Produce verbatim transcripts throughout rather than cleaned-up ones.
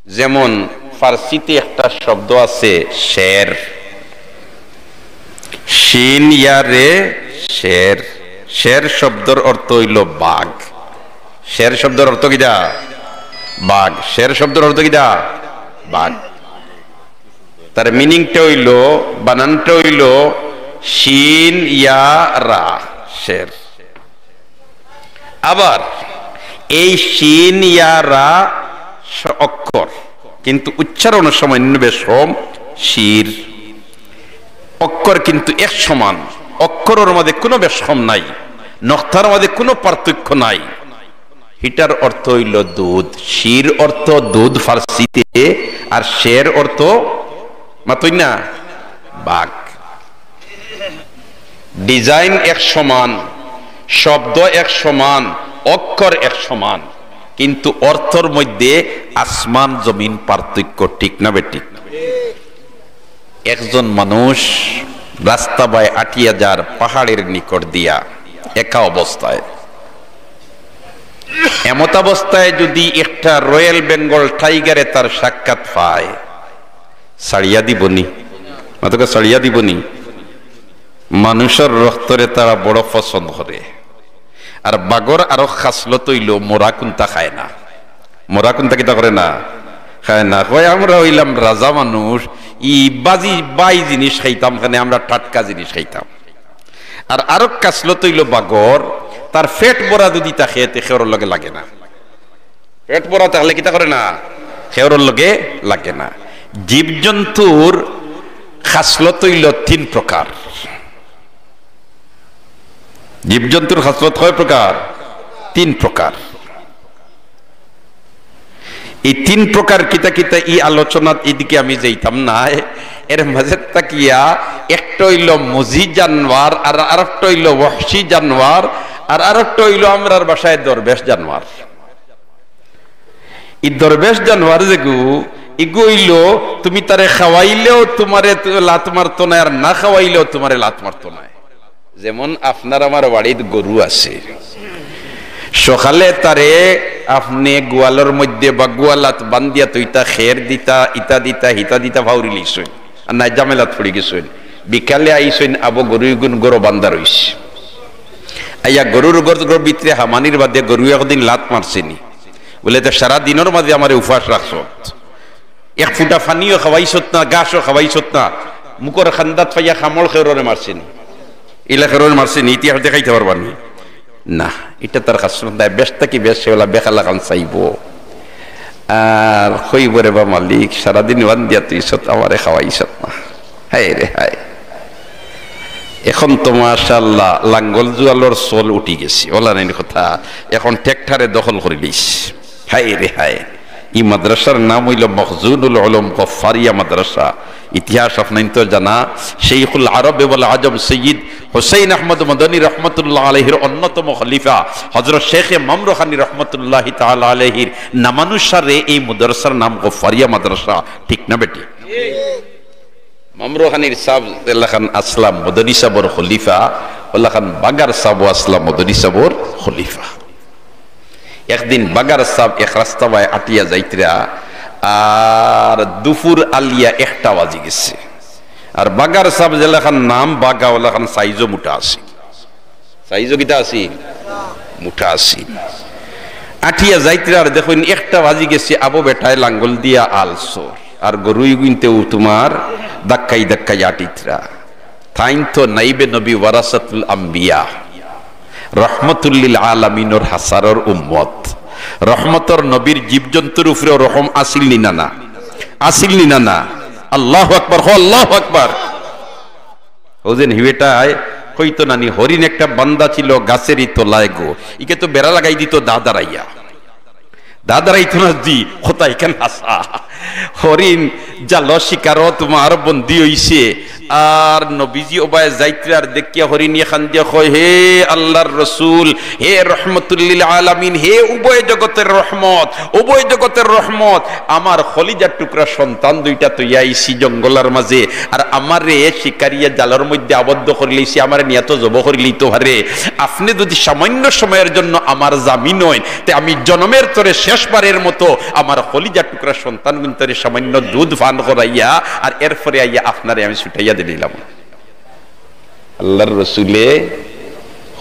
যেমন ফার্সিতে একটা শব্দ আছে শের, শিন ইয়া রে, শের। শের শব্দর অর্থ অইলো বাঘ। শের শব্দর অর্থ কিতা? বাঘ। শের শব্দর অর্থ কিতা? বাঘ। তার মিনিংটা অইলো, বানানটা অইলো শিন ইয়া রা, শের। আবার এই শিন ইয়া রা স-, অক্ষর, কিন্তু উচ্চারণর সময় নিম্ন বেশকম শির। অক্ষর কিন্তু এক সমান, অক্ষরর মাঝে কুনু বেশকম নাই, নক্তার মাঝে কুনু পার্থক্য নাই। হিটার অর্থ অইলো দুধ, শির অর্থ দুধ ফার্সিতে, আর শের অর্থ মাতইন না, বাঘ। ডিজাইন এক সমান, শব্দ এক সমান, অক্ষর এক সমান, কিন্তু অর্থর মধ্যে আসমান জমিন পার্থক্য, ঠিক না বেঠিক? একজন মানুষ রাস্তা বায় আটিয়া যার পাহাড়ের নিকট দিয়া, একা অবস্থায়। এমতাবস্থায় যদি একটা রয়্যাল বেঙ্গল টাইগারে তার সাক্ষাৎ পায়, ছাড়িয়া দিবনি? মাতকা ছাড়িয়া দিবনি? মানুষর রক্তরে তারা বড় পছন্দ করে। আর বাঘর আরো খাসলত অইলো, মরা কুন্তা খায় না। মরা কুন্তা কিতা করে না? খায় না। কয়, "আমরা অইলাম রাজা মানুষ, ই বাজি, বাই জিনিস খাইতাম কেনে, আমরা টাটকা জিনিস খাইতাম।" আর আরো খাসলত অইলো বাঘর, তার পেট ভরা যদি থাকে, তে কেউর লগে লাগে না। পেট ভরা থাকলে কিতা করে না? কেউর লগে লাগে না। জীবজন্তুর খাসলত অইলো তিন প্রকার। জীবজন্তুর খাসলত কয় প্রকার? তিন প্রকার। এই তিন প্রকার কিতা কিতা, ই আলোচনাত ইদিকে আমি যাইতাম না। এর মাঝে থাকিয়া একটা অইলো মজি জানোয়ার, আর আরেকটা অইলো ওয়াহশি জানোয়ার, আর আরেকটা অইলো আমরার ভাষায় দরবেশ জানোয়ার। ই দরবেশ জানোয়ার যেগু, ইগু অইলো তুমি তারে খাওয়াইলেও তুমারে ত-, লাত মারতো নায়, আর না খাওয়াইলেও তুমারে লাত মারতো নায়। যেমন আপনার আমার বাড়িত গরু আছে, সকালে তারে আপনে গোয়ালর মধ্যে বা গোয়ালাত বান্ধিয়া থইতা, খের দিতা, ইতা দিতা, হিতা দিতা, ফাউরি লইছইন, আর নায় ঝামেলাত পড়ি গেছইন। বিকালে আইছইন, আবো গরু ইগুন গরু বান্ধা রইছে। আইয়া গরুর গর-, গরুর ভিতরে হামানির বাদে গরু একদিন লাত মারছেনি। বলে, "তে সারা দিনর মাঝে আমারে উপাস রাখছত, এক ফুটা পানিও খাওয়াইছত না, ঘাসও খাওয়াইছত না, মুখর খান্দাত পাইয়া কামড় খেউররে মারছেনি।" ইলা খেউররে মারছেনি, ইতিহাস দেখাইতা পারবানি? না, ইটা তার খাসলত নায়। বেশ থাকি বেশ সে অলা বেখালা খান চাইবো। আর কইবো, "রে বা মালিক, সারাদিন বান্ধিয়া থইছত, আমারে খাওয়াইছত না। হায় রে হায়।" এখন তো মাশাআল্লাহ লাঙ্গল জুয়ালর চল উঠি গেছে, অলা নানি কথা? এখন ট্রাক্টরে দখল করি লইছে। হায় রে হায়। ই মাদ্রাসার নাম অইলো মখজুনুল উলুম গফফারিয়া মাদ্রাসা। ইতিহাস আপনাইন তো জানা, শেখুল আরব ওয়াল আজম সৈয়দ হুসাইন আহমদ মদনী রহমতুল্লাহ আলাইহির অন্যতম খলিফা হযরত শেখে মামরুখানী রহমতুল্লাহি তাআলা আলাইহির নামানুসারে এই মাদ্রাসার নাম গফফারিয়া মাদ্রাসা, ঠিক না বেঠিক? মামরুখানীর সাব যেলাখান আছলা মদনী সাবর খলিফা, অলাখান বাগার সাবও আছলা মদনী সাবর খলিফা। একদিন বাগার সাব এক রাস্তা বায় আটিয়া যাইতরা, আর দুপুর আলিয়া একটা বাজি গেছে। আর বাগার সাব যেলাখান নাম বাগা, অলাখান সাইজও মুটা আছে। সাইজও কিতা আছে? মুটা আছে। আটিয়া যাইতরা আর দেখইন একটা বাজি গেছে, আবো বেটায় লাঙ্গল দিয়া আলসর, আর গরু ইগুইনতেউ তুমার ধাক্কাই ধাক্কাই আটিতরা। তাইন তো নাইবে নবী, ওয়ারাসাতুল আম্বিয়া, রহমতুল লিল আলামিনর হাছারর উম্মত। রহমতর নবীর জীবজন্তুর উপরেও রহম আছিল নি না? না আছিল নি না? না। আল্লাহু আকবার, কও আল্লাহু আকবার। অউ যেন হিবেটায় কইতো নানি, হরিণ একটা বান্ধা ছিল গাছেরই তলায় গো, ইকে তো বেড়া লাগাই দিত দা দাঁড়াইয়া। দা দাঁড়াইতো না জি, কথা ইখান হাছা। হরিণ জালর শিকারো তুমার বন্দী অইছে, আর নবীজি ওবায় যাইত্রার দেখিয়া হরিণে কান্দিয়া কয়, "হে আল্লার রসুল, হে রহমতুল্লিল আলামিন, হে উভয় জগতের রহমত, উভয় জগতের রহমত, আমার কলিজার টুকরা সন্তান দুইটা থইয়া আইছি জঙ্গলর মাঝে, আর আমারে শিকারিয়ে জালর মধ্যে আবদ্ধ করিলাইছে, আমারে নিয়া তো জবো করিলিতো পারে। আপনে যুদি সামান্য সময়র জন্য আমার জামিন অইন, তে আমি জনমের তরে শেষবারের মতো আমার কলিজার টুকরা সন্তানগুইনতরে সামান্য দুধ পান করাইয়া আর এরপরে আইয়া আপনারে আমি ছুটাইয়া দিলাইলাম।" আল্লার রসুলে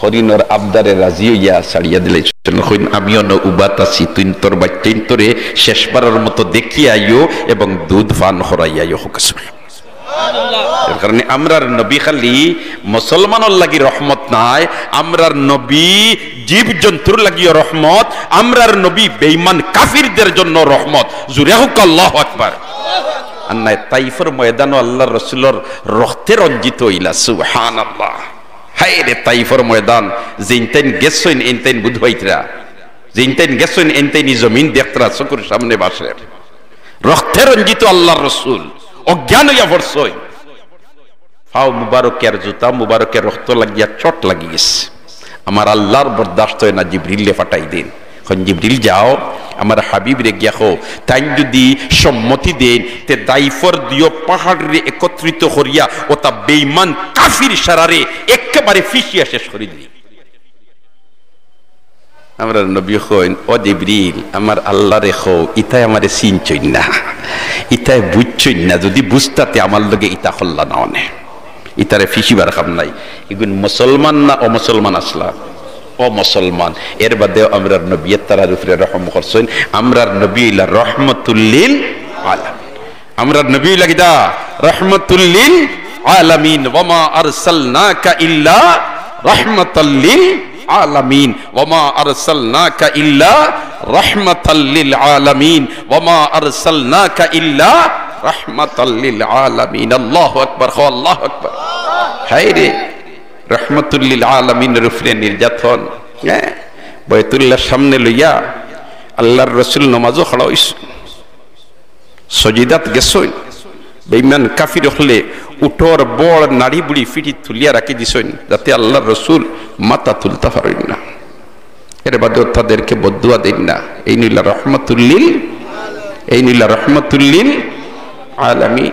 হরিণর আবদারে রাজি অইয়া ছাড়িয়া দিলাইছইন। কইন, "আমি অনো উবাত আছি, তুইন তোর বাইচ্চাইনতরে শেষবারর মতো দেখিয়া আইও এবং দুধ পান করাইয়া আইও।" কউক্কা সুবহানাল্লাহ। এর কারণে আমরার নবী খালি মুসলমানর লাগি রহমত নায়, আমরার নবী জীবজন্তুর লাগিও রহমত, আমরার নবী বেঈমান কাফিরদের জন্য রহমত। জুরে কউক্কা আল্লাহু আকবার। আর নায়, তাইফর ময়দানও আল্লার রসুলর রক্তে রঞ্জিত অইলা। সুবহানাল্লাহ। হায় রে, তাইফর ময়দান, যেইনতাইন গেছইন, এইনতাইন বুঝ পাইতরা, যেইনতাইন গেছইন, এইনতাইন ই জমিন দেখতরা, চকুর সামনে ভাসের। রক্তে রঞ্জিত আল্লার রসুল অজ্ঞান অইয়া পড়ছইন। পাও মুবারকে আর জুতা মুবারকে রক্ত লাগিয়া চট লাগি গেছে। আমার আল্লার বরদাস্ত অয় না, জিবরিলরে পাঠাই দেইন। কইন, "জিবরিল যাও, আমার হাবিবরে গিয়া কও, তাইন যুদি সম্মতি দেইন, তে তাইফর দুইও পাহাড়রে একত্রিত করিয়া অতা বেঈমান কাফির সারারে একেবারে ফিসিয়া শেষ করি দিই।" আমরার নবী কইন, "ও জিবরিল, আমার আল্লারে কও, ইতায় আমারে চিনছইন না, ইতায় বুঝছইন না, যুদি বুঝতা তে আমার লগে ইতা করলা না অনে।" ইতারে ফিসিবার কাম নাই। ইগুইন মুসলমান না অমুসলমান আছলা? অমুসলমান। এর বাদেও আমরার নবীয়ে তারার উপরে রহম করছইন। আমরার নবী অইলা রহমতুল্লিল আলামিন। আমরার নবী অইলা কিতা? রহমতুল্লিল আলামিন। ওয়ামা আরসালনাকা ইল্লা রহমাতাল্লিল আলামিন। ওয়ামা আরসালনাকা ইল্লা রহমাতাল্লিল আলামিন। ওয়ামা আরসালনাকা ইল্লা রহমাতাল্লিল আলামিন। আল্লাহু আকবার, কও আল্লাহু আকবার। হায় রে, রহমাতুল্লিল আলামিনর উপরে নির্যাতন। হ্যাঁ, বয়তুল্লাহর সামনে লইয়া আল্লার রসুল নমাজো খাড়া অইছইন, সজিদাত গেছইন। বেঈমান কাফির অকলে উটর বড় নাড়ি বুড়ি ফিঠিত তুলিয়া রাখি দিছইন, যাতে আল্লার রসুল মাথা তুলতা পারইন না। এর বাদেও তাদেরকে বদদুয়া দেইন না। এইন অইলা রহমাতুল্লিল, এইন অইলা রহমাতুল্লিল আলামিন।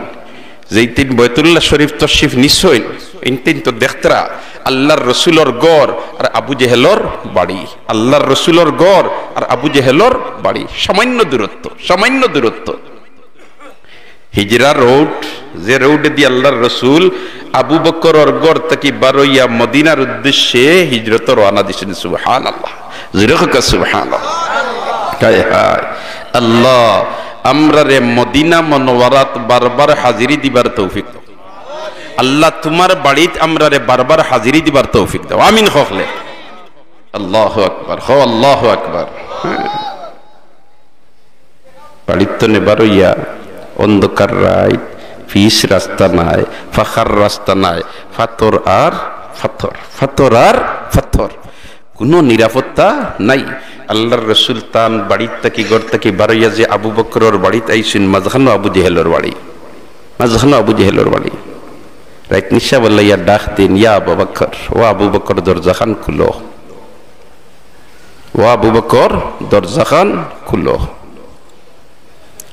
যেইনতাইন বয়তুল্লাহ শরীফ তশরিফ নিছইন, এইনতাইন তো দেখতরা আল্লার রসুলর ঘর আর আবু জেহেলর বাড়ি, আল্লার রসুলর ঘর আর আবু জেহেলর বাড়ি সামান্য দূরত্ব, সামান্য দূরত্ব। হিজরা রোড, যে রোডেদি আল্লার রসুল আবু বকরর ঘর থাকি বারইয়া মদিনার উদ্দেশ্যে হিজরতো রওয়ানা দিছইন। সুবহানাল্লাহ, জুরে কউক্কা সুবহানাল্লাহ। হায় হায়, আল্লাহ, আমরারে মদিনা মনোয়ারাত বারবার হাজিরি দিবার তৌফিক দেও। আল্লাহ, তুমার বাড়িত আমরারে বারবার হাজিরি দিবার তৌফিক দেও। আমিন কও অকলে। আল্লাহু আকবার, কও আল্লাহু আকবার। হ্যাঁ। বাড়ির তনে বারইয়া অন্ধকার রাইত, পিচ রাস্তা নাই, ফাঁকার রাস্তা নাই, ফাত্তর আর ফাত্তর, ফাত্তর আর ফাত্তর, কুনু নিরাপত্তা নাই। আল্লার রসুল তান বাড়িত থাকি, ঘর থাকি বারইয়া যে আবু বকরর বাড়িত আইছইন, মাঝখানো আবু জেহেলর বাড়ি, মাঝখানো আবু জেহেলর বাড়ি। রাইত নিশা বেলাইয়া ডাক দেইন, "ইয়া আবু বকর, ও আবু বকর, দরজাখান খুলো।" ও আবু বকর, দরজাখান খুলো।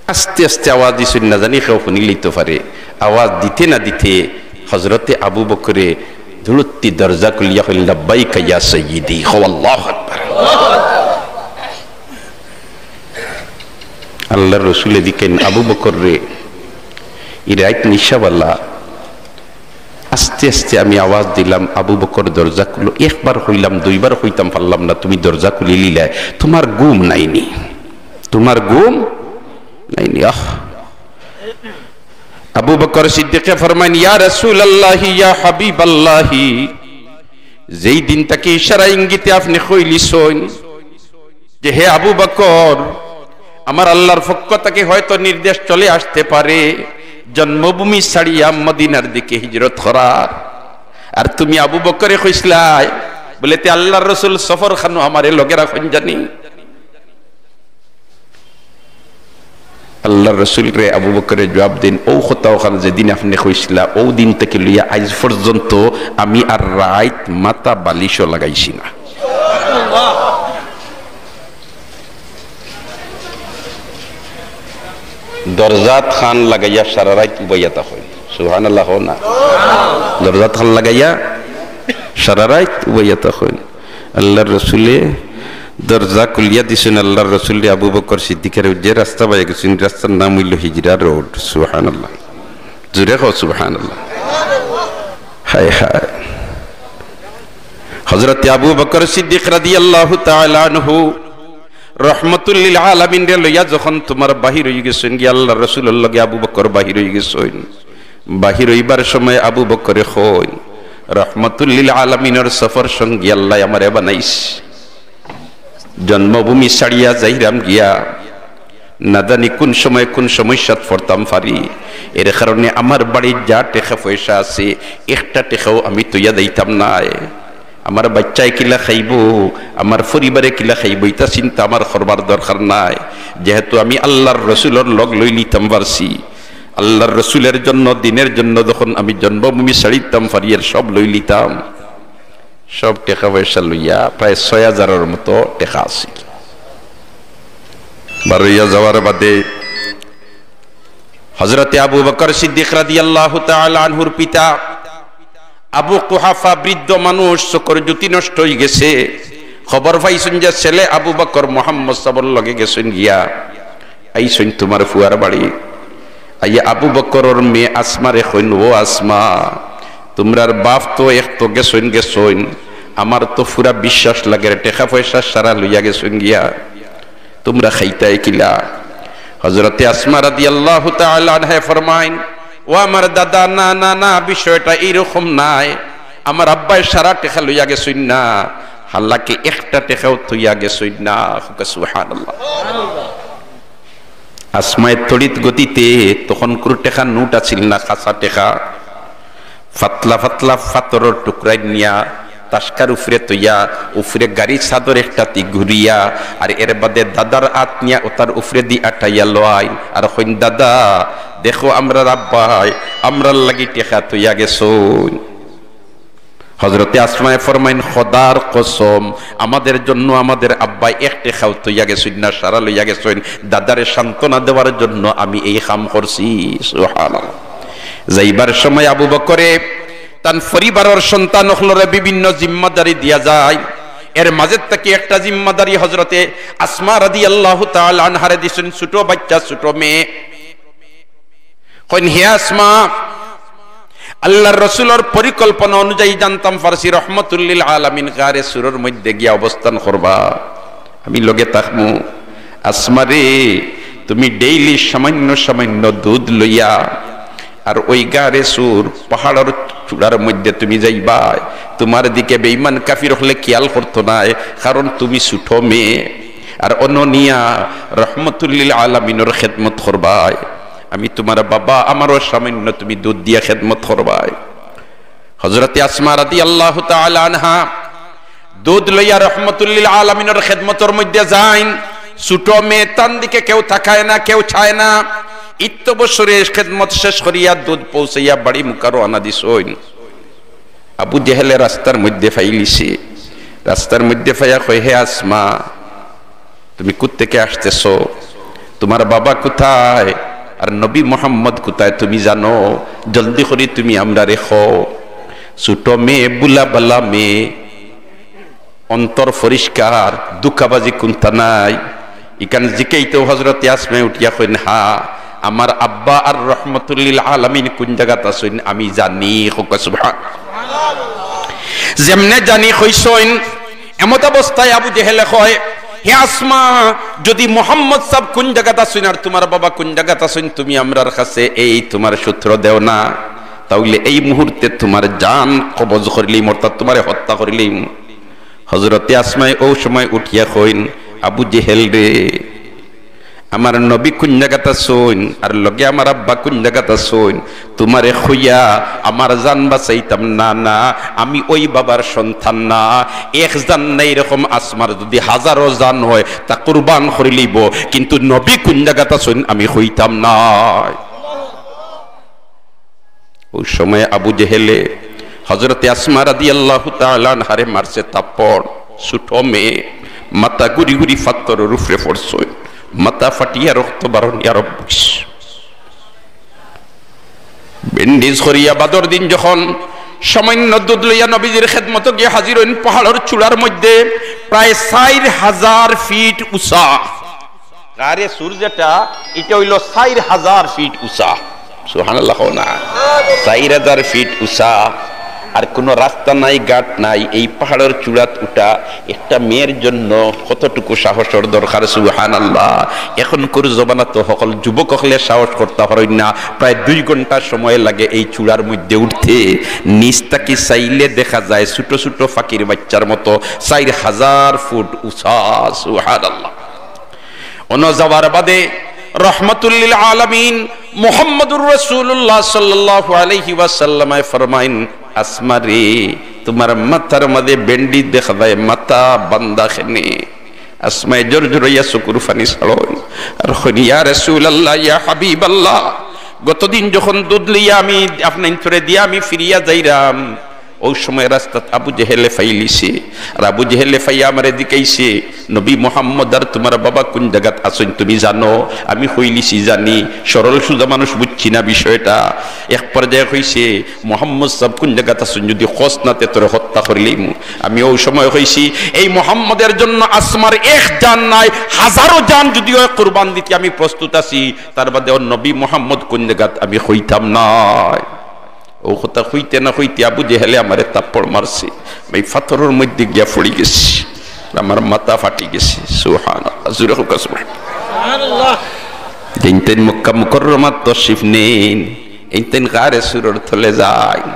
আস্তে আস্তে আওয়াজ দিছইন, না জানি কেউ হুনিলিতো পারে। আওয়াজ দিতে না দিতে হজরতে আবু বকরে দুরুত্তি দরজা খুলিয়া কইন, "লাব্বাইকা ইয়া সাইয়্যিদি।" কও আল্লাহু আকবার। আল্লার রসুলে দিকেন, "আবু বকররে, ই রাইত নিশাবালা।" আস্তে আস্তে আমি আওয়াজ দিলাম, "আবু বকর, দরজা খুলো।" একবার কইলাম, দুইবার কইতাম পারলাম না, তুমি দরজা খুলিলিলায়। তুমার ঘুম নাইনি, তুমার ঘুম নাইনি। আহ! আবু বকর সিদ্দিকে ফরমাইন, "ইয়া রাসূলুল্লাহি, ইয়া হাবিবাল্লাহি, যেই দিন থাকি ইশারা ইঙ্গিতে আপনে কইলিছইন যে, হে আবু বকর, আমার আল্লার পক্ষ থাকি হয়তো নির্দেশ চলে আসতে পারে জন্মভূমি ছাড়িয়া মদিনার দিকে হিজরত করার। আর তুমি আবু বকরে কইছলায়, বলে, তে আল্লার রসুল সফরখানো আমারে লগে রাখইন জানি।" আল্লার রসুলরে আবু বকরে জুয়াব দেইন, "অউ কথা অখান যেদিন আপনে কইছলা, অউ দিন থাকি লইয়া আইজ পর্যন্ত আমি আর রাইত মাথা বালিশও লাগাইছি না।" দরজাত কান লাগাইয়া সারা রাইত উবাইয়া থাকইন। সুবহানাল্লাহ কও না। দরজাত কান লাগাইয়া সারা রাইত উবাইয়া থাকইন। আল্লার রসুলে দরজা খুলিয়া দিছইন, আল্লার রসুলরে আবু বকর সিদ্দিকরে, যে রাস্তা বাইয়া গেছইন, রাস্তার নাম অইলো হিজরা রোড। সুবহানাল্লাহ। জোরে কও সুবহানাল্লাহ। হায় হায়। হযরতে আবু বকর সিদ্দিক রাদিয়াল্লাহু তাআলা আনহু রহমতুল্লিল আলামিনরে লইয়া যখন তুমার বাহির অইগেছইন গিয়া, আল্লার রসুলর লগে আবু বকর বাহির অইগেছইন, বাহির অইবার সময় আবু বকরে কইন, "রহমতুল্লিল আলামিনর সফর সঙ্গী আল্লায় আমারে বানাইছে, জন্মভূমি ছাড়িয়া যাইরাম গিয়া, না জানি কুন সময় কুন সমস্যাত পড়তাম পারি, এর কারণে আমার বাড়িত যা টেকা পয়সা আছে, একটা টেকাও আমি থইয়া যাইতাম নায়।" আমার বাইচ্চায় কিলা খাইবো, আমার পরিবারে কিলা খাইবো, ইতা চিন্তা আমার করবার দরকার নাই। যেহেতু আমি আল্লার রসুলর লগ লইলিতাম পারছি, আল্লার রসুলর জন্য, দিনর জন্য যখন আমি জন্মভূমি ছাড়িতাম পারি, এর সব লইলিতাম। সব টেকা পয়সা লইয়া প্রায় ছয় হাজারর মতো টেকা আছিল। বারইয়া যাওয়ার বাদে হযরতে আবু বকর সিদ্দিক রাদিয়াল্লাহু তাআলা আনহুর পিতা আবু কুহাফা বৃদ্ধ মানুষ, চকুর জ্যোতি নষ্ট অইগেছে। খবর পাইছইন যে ছেলে আবু বকর মুহাম্মদ সাবর লগে গেছইন গিয়া, আইছইন তুমার ফুয়ার বাড়ি। আইয়া আবু বকরর মেয়ে আসমারে কইন, "ও আসমা, তুমরার বাপ তো এক তো গেছইন গেছইন, আমার তো পুরা বিশ্বাস লাগের টেকা পয়সা সারা লইয়া গেছইন গিয়া।" তুমরা খাইতায় কিলা? হযরতে আসমা রাদিয়াল্লাহু তাআলা আনহায় ফরমাইন, "ও আমার দাদা, না, না, না, বিষয়টা এইরকম নায়। আমার আব্বায় সারা টেকা লইয়া গেছইন না, হালাকি একটা টেকাও থইয়া গেছইন না।" কউক্কা সুবহানাল্লাহ। আসমায় তড়িৎ গতিতে, তখন কুনু টেকার নোট আছিল না, খাসা টেকা, ফাতলা ফাতলা ফাতরর টুকরাইন নিয়া তাসকার উপরে থইয়া, উপরে গাড়ির চাদর একটাতি ঘুরিয়া, আর এর বাদে দাদার আত নিয়া অতার উপরেদি আটাইয়া লওয়াইন, আর কইন, "দাদা, দেখো, আমরার আব্বায় আমরার লাগি টেকা থইয়া গেছইন।" হযরতে আসমায় ফরমাইন, "খোদার কসম, আমাদের জন্য আমাদের আব্বায় এক টেকাও থইয়া গেছইন না, সারা লইয়া গেছইন। দাদারে সান্ত্বনা দেওয়ার জন্য আমি এই কাম করছি।" সুবহানাল্লাহ। যাইবার সময় আবু বকরে তান পরিবারর সন্তান অকলরে বিভিন্ন জিম্মাদারি দিয়া যায়। এর মাঝে থাকি একটা জিম্মাদারি হযরতে আসমা রাদিয়াল্লাহু তাআলা আনহারে দিছইন, ছোট বাইচ্চা, ছোট মেয়ে। কইন, "হে আসমা, আল্লার রসুলর পরিকল্পনা অনুযায়ী জানতাম পারছি রহমতুল্লিল আলামিন গারে সুরর মধ্যে গিয়া অবস্থান করবা, আমি লগে থাকমু। আসমারে, তুমি ডেইলি সামান্য সামান্য দুধ লইয়া আর ওই গারে সুর পাহাড়র চূড়ার মধ্যে তুমি যাইবায়, তুমার দিকে বেঈমান কাফির অকলে খিয়াল করতো নায়, কারণ তুমি ছোট মেয়ে, আর অনো নিয়া রহমতুল্লিল আলামিনর খেদমত করবায়। আমি তুমার বাবা, আমারও সামান্য তুমি দুধ দিয়া খেদমত করবায়।" হযরতে আসমা রাদিয়াল্লাহু তাআলা আনহা দুধ লইয়া রহমতুল্লিল আলামিনর খেদমতর মধ্যে যাইন। ছোট মেয়ে, তান দিকে কেউ তাকায় না, কেউ চায় না। ইত্ত বছরে খেদমত শেষ করিয়া দুধ পৌঁছাইয়া বাড়ি মুখা রওয়ানা দিছইন। আবু জেহেলে রাস্তার মধ্যে পাইলিছে। রাস্তার মধ্যে পাইয়া কয়, "হে আসমা, তুমি কুত্তেকে আসতেছো? তুমার বাবা কোথায়? আর নবী মোহাম্মদ কোথায়? তুমি জানো? জলদি করি তুমি আমরারে কও।" ছোট মেয়ে, বুলা বালা মেয়ে, অন্তর পরিষ্কার, ধুকাবাজি কুন্তা নাই। ইখান জিকাইতেউ হযরতে আসমায় উঠিয়া কইন, "হা, আমার আব্বা আর রহমতুল্লিল আলামিন কুন জাগাত আছইন আমি জানি।" কউক্কা সুবহান। যেমনে জানি কইছইন, এমত অবস্থায় আবু জেহেলে কয়, "হে আসমা, যদি মোহাম্মদ সাব কুন জাগাত আছইন আর তুমার বাবা কুন জাগাত আছইন, তুমি আমরার কাছে এই তুমার সূত্র দেও না, তাইলে এই মুহূর্তে তুমার জান কবজ করিলিমু, অর্থাৎ তুমারে হত্যা করিলিমু।" হযরতে আসমায় অউ সময় উঠিয়া কইন, "আবু জেহেল রে, আমার নবী কুন জাগাত আছইন, আর লগে আমার আব্বা কুন জাগাত আছইন, তুমারে কইয়া আমার জান বাঁচাইতাম না, না, আমি ওই বাবার সন্তান না। এক জান না, এরকম আসমার যদি হাজারো জান হয়, তা কুরবান করিলিবো, কিন্তু নবী কুন জাগাত আছইন আমি কইতাম না। ওই সময় আবু জেহেলে হযরতে আসমা রাদিয়াল্লাহু তাআলা আনহারে মারছে থাপ্পড়, ছোট মেয়ে, মাথা ঘুরি ঘুরি পাথরর উপরে পড়ছে, মাথা ফাটিয়া রক্ত বারন, ইয়া রব্বি। ব্যান্ডেজ করিয়া বাদর দিন যখন সামান্য দুধ লইয়া নবীজির খেদমতো গিয়া হাজির অইন, পাহাড়র চূড়ার মধ্যে প্রায় চাইর হাজার ফিট উচা। গারে সুর যেটা, ইটা অইলো চাইর হাজার ফিট উচা। সুবহানাল্লাহ কও না। চাইর হাজার ফিট উচা, আর কুনু রাস্তা নাই, ঘাট নাই, এই পাহাড়র চূড়াত উঠা একটা মেয়ের জন্য কতটুকু সাহসর দরকার, সুবহানাল্লাহ। এখনকুর জমানাত তো হকল যুবক অকলে সাহস করতা পারইন না, প্রায় দুই ঘন্টা সময় লাগে এই চূড়ার মধ্যে উঠতে। নিচ থাকি চাইলে দেখা যায় ছোট ছোট পাখির বাচ্চার মতো চাইর হাজার ফুট উচা, সুবহানাল্লাহ। অনো যাওয়ার বাদে রহমাতুল্লিল আলামিন মুহাম্মাদুর রাসূলুল্লাহ সাল্লাল্লাহু আলাইহি ওয়াসাল্লামে ফরমাইন, "আসমা রে, তুমার মাথার মাঝে ব্যান্ডেজ দেখা যায়, মাথা বান্ধা কেনে?" আসমায় জোর জোর অইয়া চকুর পানি ছাড়ইন আর কইন, "ইয়া রাসূলুল্লাহ, ইয়া হাবিবাল্লাহ, গতদিন যখন দুধ লইয়া আমি আপনাইনতরে দিয়া আমি ফিরিয়া যাইরাম, ওই সময় রাস্তাত আবু জেহেলে পাইলিছে।" আর আবু জেহেলে পাইয়া আমারে জিকাইছে, "নবী মুহাম্মদ আর তুমার বাবা কুন জাগাত আছইন তুমি জানো?" আমি কইলিছি, "জানি।" সরল সুজা মানুষ, বুঝছি না বিষয়টা। এক পর্যায়ে কইছে, "মুহাম্মদ সাব কুন জাগাত আছইন, যদি কস না তে তোরে হত্যা করিলিমু।" আমি ওই সময় কইছি, "এই মুহাম্মদের জন্য আসমার এক জান নায়, হাজারো জান যদি হয় কুরবান দিতে আমি প্রস্তুত আছি, তার বাদে ও নবী মুহাম্মদ কুন জাগাত আমি কইতাম নায়।" ও কথা কইতে না কইতে আবু জেহেলে আমারে থাপ্পড় মারছে, আমি পাথরর মধ্যে গিয়া পড়ি গেছি, আমার মাথা ফাটি গেছে। সুবহানাল্লাহ, জোরে কউক্কা সুবহানাল্লাহ। যেইন তাইন মক্কা মুকাররমাত তশরিফ নেইন, এইন তাইন গারে সুরর তলে যাইন।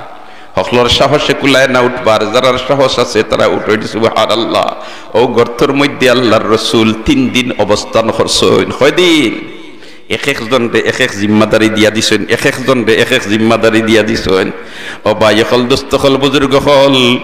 হকলর সাহসে কুলায় না উঠবার, যারার সাহস আছে তারা উঠইন। সুবহানাল্লাহ। ও গর্তর মধ্যে আল্লাহর রসুল তিন দিন অবস্থান করছইন। কয়দিন? এক একজনরে এক এক জিম্মাদারি দিয়া দিছইন, এক একজনরে এক এক জিম্মাদারি দিয়া দিছইন। ও ভাই অকল, দোস্ত অকল, বুজুর্গ অকল,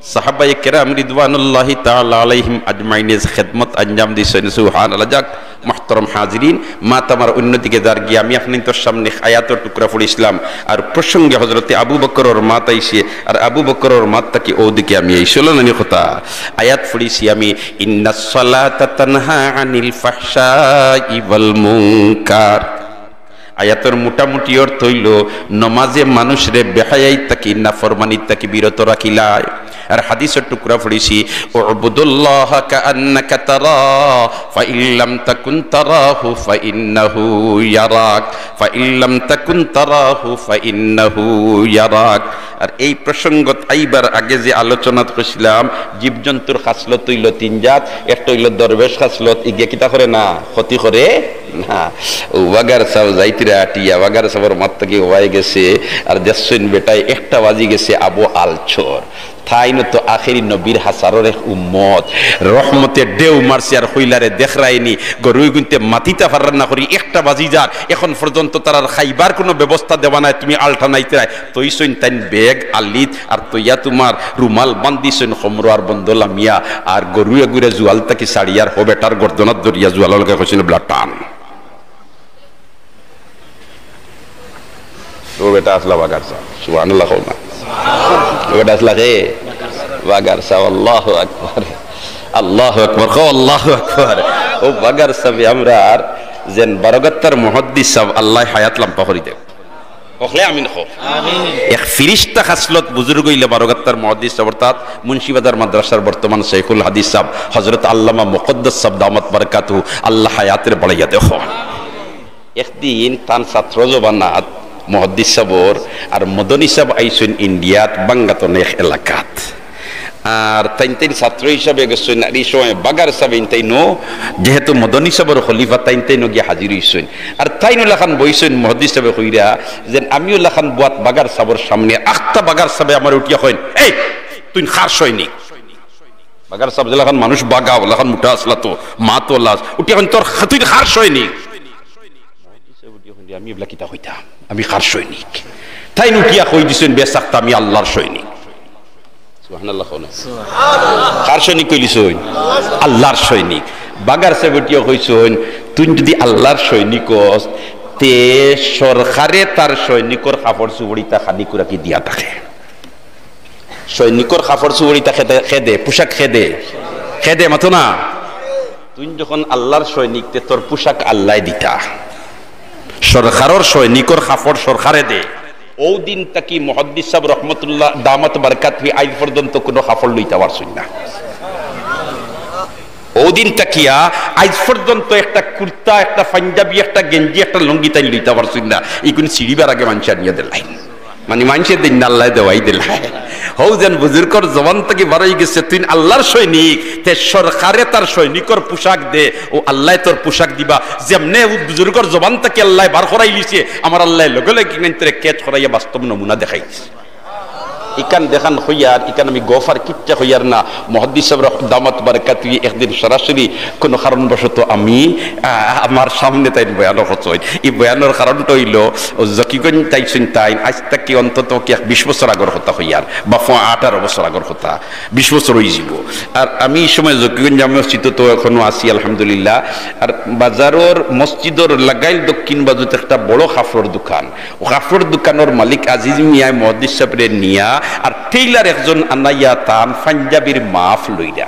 সাহাবায়ে কেরাম রিদওয়ানুল্লাহি তাআলা আলাইহিম আজমাইনে খেদমত আঞ্জাম দিছইন। সুবহানাল্লাহ। যাক, মুহতারাম হাজিরিন, মাত আমার অন্যদিকে যারগি, আমি আপনাইনতর সামনে আয়াতর টুকরা পড়ছিলাম, আর প্রসঙ্গে হযরতে আবু বকরর মাত আইছে, আর আবু বকরর মাত থাকি ওদিকে আমি আইছি। অইলো না নি কথা? আয়াত পড়ছি আমি, "ইন্নাস সালাতা তানহা আনিল ফাহশাই ওয়াল মুনকার।" আয়াতর মোটামুটি অর্থ অইলো, নমাজে মানুষরে বেহায়াই থাকি, নাফরমানি থাকি বিরত রাখিলায়। আর হাদিসর টুকরা পড়ছি, "উবুদুল্লাহা কাআন্নাকা তারা, ফাইন লাম তাকুন তারাহু ফাইন্নাহু ইয়ারাক, ফাইন লাম তাকুন তারাহু ফাইন্নাহু ইয়ারাক।" আর এই প্রসঙ্গত আইবার আগে যে আলোচনাত কইছিলাম, জীবজন্তুর খাসলত অইলো তিন জাত, একটা অইলো দরবেশ খাসলত, ইগিয়ে কিতা করে না, ক্ষতি করে না। ও বাগার সাব যাইতরা আটিয়া, বাগার সাবর মাত থাকি অওয়ায় গেছে, আর দেখছইন বেটায় একটা বাজি গেছে আবু আলছর। তাইন তো আখেরি নবীর হাছারর এক উম্মত। রহমতে ঢেউ মারছে আর কইলা রে, দেখরায়নি, গরু ইগুইন্তে মাতিতা পাররা না করি একটা বাজি যার, এখন পর্যন্ত তারার খাইবার কুনু ব্যবস্থা দেওয়া নাই, তুমি আলটা নাইতরায়। তইছইন তাইন ব্যাগ আলিত আর তইয়া তুমার রুমাল বান্ধিছইন কমরো আর বন্দ লামিয়া, আর গরু এগুরে জুয়াল থাকি ছাড়িয়ার হউ বেটার গর্দনাত ধরিয়া জুয়ালর লগে কইছইন, "বলা টান।" ও বেটা আছলা বাগার সাব। সুবহানাল্লাহ কও না। ও বেটা আছলা কে? বাগার সাব। আল্লাহু আকবার। আল্লাহু আকবার। কও আল্লাহু আকবার। ও বাগার সাবে আমরার যেন বারগাত্তার মুহাদ্দিস সাব, আল্লায় হায়াত লাম্বা করি দেউক। হকলে আমিন কও। আমিন। এক ফিরিস্তা খাসলত বুজুর্গ অইলা বারগাত্তার মুহাদ্দিস সাব, অর্থাৎ মুন্সিবাজার মাদ্রাসার বর্তমান শেখুল হাদিস সাব, হযরত আল্লামা মুকদ্দাস সাব দামাত বারাকাতুহু, আল্লায় হায়াতরে বাড়াইয়া দেউক। একদিন তান ছাত্র জমানাত মুহাদ্দিস সাবর আর মদনী সাব আইছইন ইন্ডিয়াত বাঙ্গাতন এক এলাকাত। আর তাইন তাইন ছাত্র হিসাবে গেছইন, আর ই সময় বাগার সাব ইন তাইনও, যেহেতু মদনী সাবর খলিফা, তাইন তাইনও গিয়া হাজির অইছইন। আর তাইনও লাখান বইছইন, মুহাদ্দিস সাবে কইরা যেন আমিও লাখান বওয়াত বাগার সাবর সামনে। আখতা বাগার সাবে আমারে উঠিয়া কইন, "এই, তুইন কার সৈনিক?" বাগার সাব যেলাখান মানুষ বাগা, ওলাখান মোটা আসলা তো, মা তো লাজ। উঠিয়া কইন, "তোর খা-, তুই কার সৈনিক?" আমি এবলা কিতা কইতাম, "আমি কার সৈনিক?" তাইন উঠিয়া কই দিছইন, "বেসাক্তা আমি আল্লাহর সৈনিক।" সুবহানাল্লাহ কও না। কার সৈনিক কইলিছইন? আল্লাহর সৈনিক। বাগার সাব উঠিয়া কইছইন, "তুই যদি আল্লাহর সৈনিক অস, তে সরকারে তার সৈনিকর কাপড় চুপড় ইতা খানি কুরাকি দিয়া থাকে।" সৈনিকর কাপড় চুপড় ইতা কে দে, কে দে, পোশাক কে দে, কে দে, মাতো না। তুই যখন আল্লাহর সৈনিক, তে তোর পোশাক আল্লায় দিতা। সরকারর সৈনিকর কাপড় সরকারে দে। অউ দিন থাকি মুহাদ্দিস সাব রহমতুল্লাহ দামাত বারকাতহি আইজ পর্যন্ত কুনু কাপড় লইতা পারছইন না। অউ দিন থাকিয়া আইজ পর্যন্ত একটা কুর্তা, একটা পাঞ্জাবি, একটা গেঞ্জি, একটা লুঙ্গি তাইন লইতা পারছইন না। ইগুন ছিড়িবার আগে মানষে আনিয়া দিলাইন। মানে মানষে দেইন না, আল্লায় দেওয়াই দিলাইন। হউ যেন বুজুর্গর জবান থাকি বারই গেছে, "তুই আল্লাহর সৈনিক, তে সরকারে তার সৈনিকর পোশাক দে, অউ আল্লায় তোর পোশাক দিবা।" যেমনে অউ বুজুর্গর জবান থাকি আল্লায় বার করাইলিছে, আমার আল্লায় লগে লগে কিনাইন্তরে catch করাইয়া বাস্তব নমুনা দেখাইছে। ইখান দেখান কইয়ার, ইখান আমি গফ আর কিচ্ছা কইয়ার না। মুহাদ্দিস সাব রহ-, দামাত বারকাতহি একদিন সরাসরি কুনু কারণবশত আমি, আ, আমার সামনে তাইন বয়ানও করছইন। ই বয়ানর কারণটা অইলো, অউ জকিগঞ্জ তাইছইন তাইন, আইজ থাকি অন্তত কি এক বিশ বছর আগর কথা কইয়ার, বা ফ-, আঠারো বছর আগর কথা, বিশ বছর অইযিবো। আর আমি ই সময় জকিগঞ্জ জামে মসজিদো তো এখনো আছি, আলহামদুলিল্লাহ। আর বাজারর মসজিদর লাগাইল দক্ষিণ বাজুত একটা বড় কাপড়র দোকান, অউ কাপড়র দোকানর মালিক আজিজ মিয়ায় মুহাদ্দিস সাবরে নিয়া আর টেইলার একজন আনাইয়া তান পাঞ্জাবির মাপ লইরা।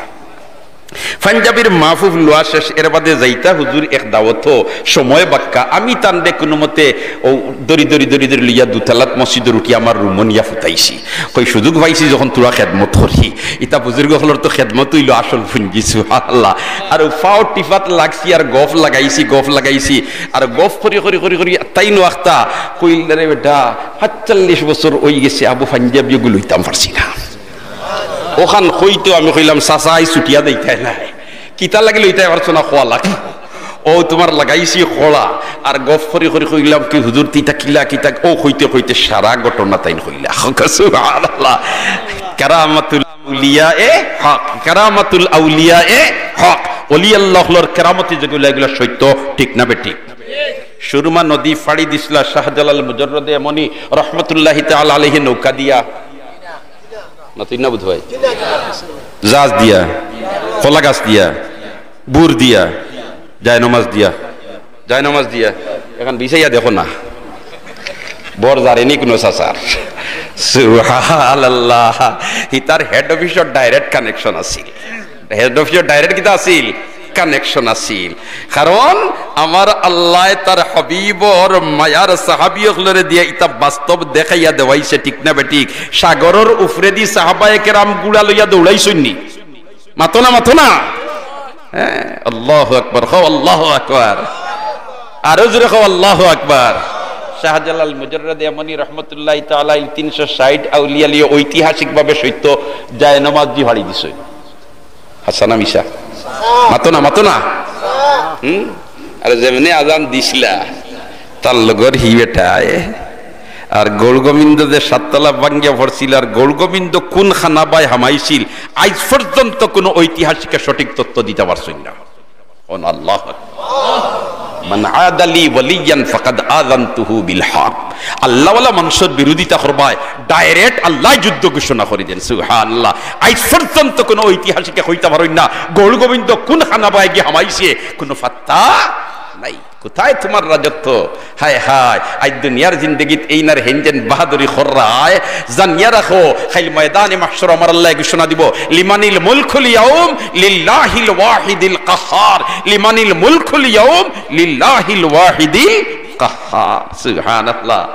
পাঞ্জাবির মাপ-উপ লওয়া শেষ, এর বাদে যাইতা হুজুর এক দাওয়াতো, সময় বাক্কা, আমি তানরে কুনুমতে অউ ধরি ধরি ধরি ধরি লইয়া দুতলাত মসজিদর উঠি আমার রুমো নিয়া ফুতাইছি। কই সুযোগ পাইছি যখন থুড়া খেদমত করি, ইতা বুজুর্গ অকলর তো খেদমত অইলো আসল পুঞ্জি, সুবহানাল্লাহ। আর অউ পাওর টিপাত লাগছি আর গফ লাগাইছি, গফ লাগাইছি, আর গফ করি করি করি করি তাইন আখতা কইলা, "রে বেটা, সাতচল্লিশ বছর অইগেছে, আবু পাঞ্জাবি অগু লইতাম পারছি না।" অখান কইতেউ আমি কইলাম, "চাচা, আইজ ছুটিয়া দেইতায় নায়, কিতার লাগি লইতায় পারছো না, কওয়া লাগবো।" অউ তুমার লাগাইছি কড়া, আর গফ করি করি কইলাম, "কি হুজুর, তে ইতা কিলা, কিতা?" অউ কইতে কইতে সারা ঘটনা তাইন কইলা। সুবহানাল্লাহ। কারামাতুল আউলিয়ায়ে হক, কারামাতুল আউলিয়ায়ে হক। অলি আল্লাহ অকলর কেরামতি যেগুলা, এগুলা সত্য, ঠিক না বেঠিক? সুরমা নদী ফাড়ি দিছলা শাহজালাল মুজাররদে ইয়ামনি রহমতুল্লাহি তাআলা আলাইহি নৌকা দিয়া, না তুই না বুঝ ভাই, জাহাজ দিয়া, কলা গাছ দিয়া, বুর দিয়া, জায়নমাজ দিয়া, জায়নমাজ দিয়া। এখন বিছাইয়া দেখো না, বর জারেনি কুনু চাচার। সুবহানাল্লাহ। ইতার হেড অফিসর direct connection আছিল। হেড অফিসর direct কিতা আছিল? Connection আছিল। কারণ আমার আল্লায় তার হাবিবর মায়ার সাহাবী অকলরে দিয়া ইতা বাস্তব দেখাইয়া দেওয়াইছে, ঠিক না বেঠিক? সাগরর উফরেদি সাহাবায়ে কেরাম গুড়া লইয়া দৌড়াইছইন নি? মাতো না, মাতো না। হ্যাঁ, আল্লাহু আকবার, কও আল্লাহু আকবার। আরো জোরে কও আল্লাহু আকবার। শাহজালাল মুজাররদে ইয়ামনি রহমতুল্লাহি তাআলা আলাইহি তিনশো ষাইট আউলিয়া লইয়া ঐতিহাসিকভাবে সত্য জায়নমাজ দি ফাড়ি দিছইন। হাছা না মিছা? মাতো না, মাতো না। হুম? আরে যেমনে আজান দিছলা, তার লগর হি বেটায়। আর গৌড়গোবিন্দ যে সাততলা ভাঙ্গিয়া পড়ছিল, আর গৌড়গোবিন্দ কুন খানাবায় হামাইছিল, আইজ পর্যন্ত কুনু ঐতিহাসিকে সঠিক তথ্য দিতা পারছইন না। অন আল্লাহু আকবার। মান আদা লি ওয়ালিয়ান ফাকাদ আযানতুহু বিল হারব। আল্লাহওয়ালা মানষর বিরোধিতা করবায়, direct আল্লায় যুদ্ধ ঘোষণা করি দেইন। সুবহানাল্লাহ। আইজ পর্যন্ত কুনু ঐতিহাসিকে কইতা পারইন না, গৌড়গোবিন্দ কুন খানাবায় গিয়া হামাইছে, কুনু পাত্তা নাই। কোথায় তুমার রাজত্ব? হায় হায়, আইজ দুনিয়ার জিন্দেগিত এইন আর হেইন যেন বাহাদুরি কররায়, জানিয়া রাখো, কাইল ময়দানে মাহশর আমার আল্লায় ঘোষণা দিবো, লিমানিল মুলকুল ইয়াউম লিল্লাহিল ওয়াহিদিল কাহহার, লিমানিল মুলকুল ইয়াউম লিল্লাহিল ওয়াহিদিল কাহহার। সুবহানাল্লাহ।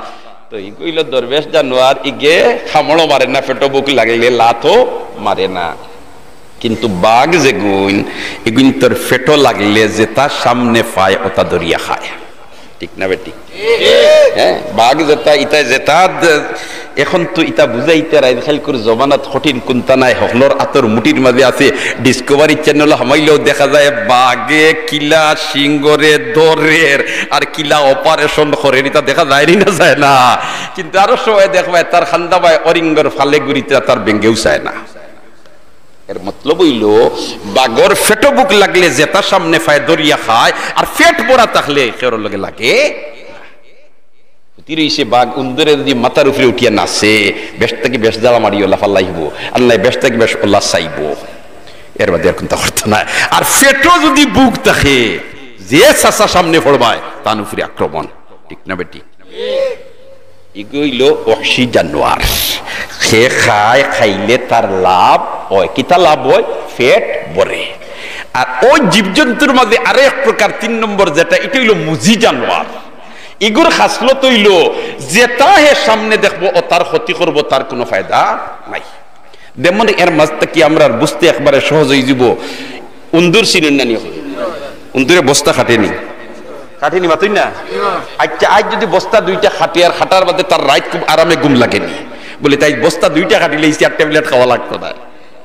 তো ইগু অইলো দরবেশ জানোয়ার, ইগে কামড়ও মারে না, পেটো ভুক লাগলে লাতও মারে না। কিন্তু বাঘ যেগুইন, ইগুইন্তর পেটো লাগলে যেতা সামনে পায়, ওতা ধরিয়া খায়। ঠিক না বেঠিক? হ্যাঁ, বাঘ যেতা, ইতা যেতা দ-, এখন তো ইতা বুঝাইতে আর আইজকাইলকুর জমানাত কঠিন কুন্তা নাই, হকলর আতর মুঠির মাঝে আছে। Discovery channel হামাইলেও দেখা যায় বাঘে কিলা সিংহরে ধরের আর কিলা operation করের, ইতা দেখা যায় নি না, যায় না? কিন্তু আরো সময় দেখবায় তার খান্দাবায় অরিঙ্গর ফালে ঘুরিতে তার বেঙ্গেও চায় না। এর মতলব অইলো, বাঘর পেটো ভুক লাগলে যেতা সামনে পায় ধরিয়া খায়, আর পেট ভরা থাকলে কেউর লগে লাগে। হুতি রইছে বাঘ, উন্দুরে যুদি মাথার উপরে উঠিয়া নাচে, বেশ থাকি বেশ জ্বালা মারি অলা ফালাইবো, আর নায় বেশ থাকি বেশ অলা চাইবো। এর বাদে আর কুন্তা করতো নায়। আর পেটো যুদি ভুক থাকে, যে চাচা সামনে পড়বায়, তান উপরে আক্রমণ। ঠিক না বেটি? ইগু অইলো ওহশি জানোয়ার। হে খায়, খাইলে তার লাভ অয়। কিতা লাভ অয়? পেট ভরে। আর অউ জীবজন্তুর মাঝে আরো এক প্রকার, তিন নম্বর যেটা, ইটা অইলো মুজি জানোয়ার। ইগুর খাসলত অইলো, যেতা হে সামনে দেখবো, অতার ক্ষতি করবো, তার কুনু ফায়দা নাই। যেমন এর মাঝ থাকি আমরার বুঝতে একবারে সহজ অইযিবো, উন্দুর চিনইন না নি? উন্দুরে বস্তা কাটে নি? কাটে নি, মাতইন না? আইচ্ছা, আইজ যুদি বস্তা দুইটা কাটে আর কাটার বাদে তার রাইত খুব আরামে ঘুম লাগে নি, বুলে, তে আইজ বস্তা দুইটা কাটিলে ই চাইর ট্যাবলেট খাওয়া লাগতো না,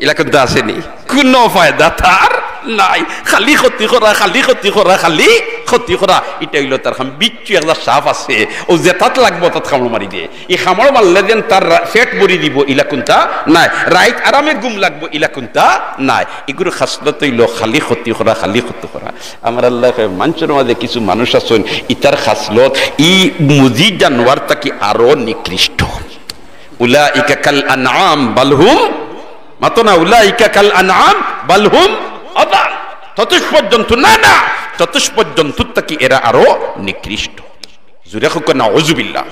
ইলা কুন্তা আছে নি? কুনু ফায়দা তার নাই, খালি ক্ষতি করা, খালি ক্ষতি করা, খালি ক্ষতি করা। ইটা অইলো তার কাম। বিচ্ছু একটা সাপ আছে, অউ যেতাত লাগবো তাত কামড় মারি দে। ই কামড় মারলে যেন তার রা-, পেট ভরি দিবো, ইলা কুন্তা নাই। রাইত আরামে ঘুম লাগবো, ইলা কুন্তা নাই। ইগুর খাসলত অইলো খালি ক্ষতি করা, খালি ক্ষতি করা। আমার আল্লায় কয়, মানষর মাঝে কিছু মানুষ আছইন, ইতার খাসলত ই মুজি জানোয়ার থাকি আরো নিকৃষ্ট। উলাইকা কাল আনআম বাল হুম, মাতো না, উলাইকা কাল আনআম বাল হুম আদাল। চতুষ্পদ জন্তু, না, না, চতুষ্পদ জন্তুর থাকি এরা আরো নিকৃষ্ট। জুরে কউক্কা নাউজুবিল্লাহ।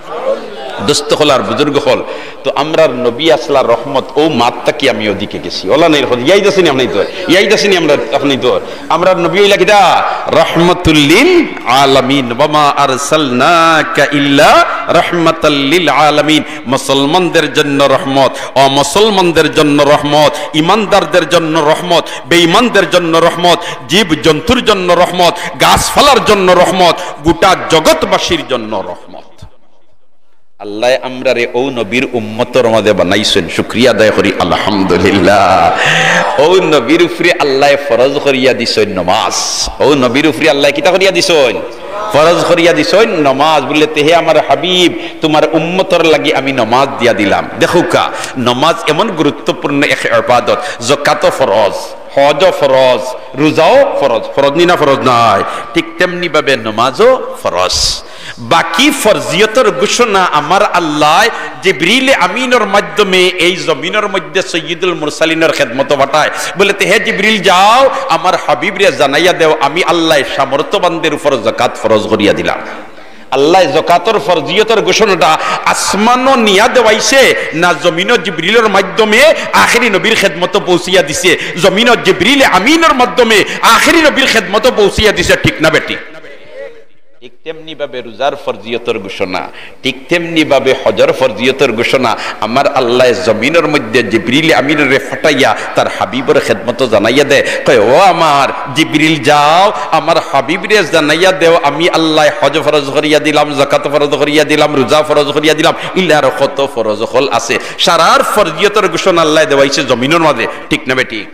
দোস্ত অকল আর বুজুর্গ অকল, তো আমরার নবী আসলা রহমত, অউ মাত থাকি আমি অদিকে গেছি। অলা নাই, ইয়াদ আছে নি আপনাইনতর? ইয়াদ আছে নি আমরার, আপনাইনতর? আমরার নবী অইলা কিতা? রহমাতুল লিল আলামিন। ওয়া মা আরসালনাকা ইল্লা রাহমাতাল লিল আলামিন। মুসলমানদের জন্য রহমত, অমুসলমানদের জন্য রহমত, ইমানদারদের জন্য রহমত, বেঈমানদের জন্য রহমত, জীব জন্তুর জন্য রহমত, গাছপালার জন্য রহমত, গোটা জগৎবাসীর জন্য রহমত। আল্লায় আমরারে অউ নবীর উম্মতর মাঝে বানাইছইন, শুকরিয়া আদায় করি, আলহামদুলিল্লাহ। অউ নবীর উপরে আল্লায় ফরজ করিয়া দিছইন নমাজ। অউ নবীর উপরে আল্লায় কিতা করিয়া দিছইন? ফরজ করিয়া দিছইন নমাজ। বুলে, তে হে আমার হাবিব, তুমার উম্মতর লাগি আমি নমাজ দিয়া দিলাম। দেখউক্কা, নমাজ এমন গুরুত্বপূর্ণ এক ইবাদত, যাকাতও ফরজ, হজও ফরজ, রোজাও ফরজ। ফরজ নি না? ফরজ নায়? ঠিক তেমনি ভাবে নমাজও ফরজ। বাকি ফরজিয়তর ঘোষণা আমার আল্লায় জিবরিল আমিনর মাধ্যমে এই জমিনর মধ্যে সৈয়দুল মুরসালিনর খেদমতো পাঠায়। বুলে, তে হে জিবরিল, যাও, আমার হাবিবরে জানাইয়া দেও, আমি আল্লায় সামর্থ্যবানদের উপর যাকাত ফরজ করিয়া দিলাম। আল্লায় যাকাতর ফরজিয়তর ঘোষণাটা আসমানো নিয়া দেওয়াইছে, না জমিনো জিবরিলর মাধ্যমে আখেরি নবীর খেদমতো পৌঁছিয়া দিছে? জমিনো জিবরিল আমিনর মাধ্যমে আখেরি নবীর খেদমতো পৌঁছিয়া দিছে, ঠিক না বেঠিক? ঠিক তেমনি ভাবে রোজার ফরজিয়তর ঘোষণা, ঠিক তেমনি ভাবে হজর ফরজিয়তর ঘোষণা। আমার আল্লায় জমিনর মধ্যে জিবরিল আমিনরে ফাটাইয়া তার হাবিবর খেদমতো জানাইয়া দেয়, কয়, ও আমার জিবরিল, যাও, আমার হাবিবরে জানাইয়া দেও, আমি আল্লায় হজ ফরজ করিয়া দিলাম, যাকাত ফরজ করিয়া দিলাম, রোজা ফরজ করিয়া দিলাম, ইলা আরো কত ফরজ অকল আছে। সারার ফরজিয়তর ঘোষণা আল্লায় দেওয়াইছে জমিনর মাঝে, ঠিক না বেঠিক?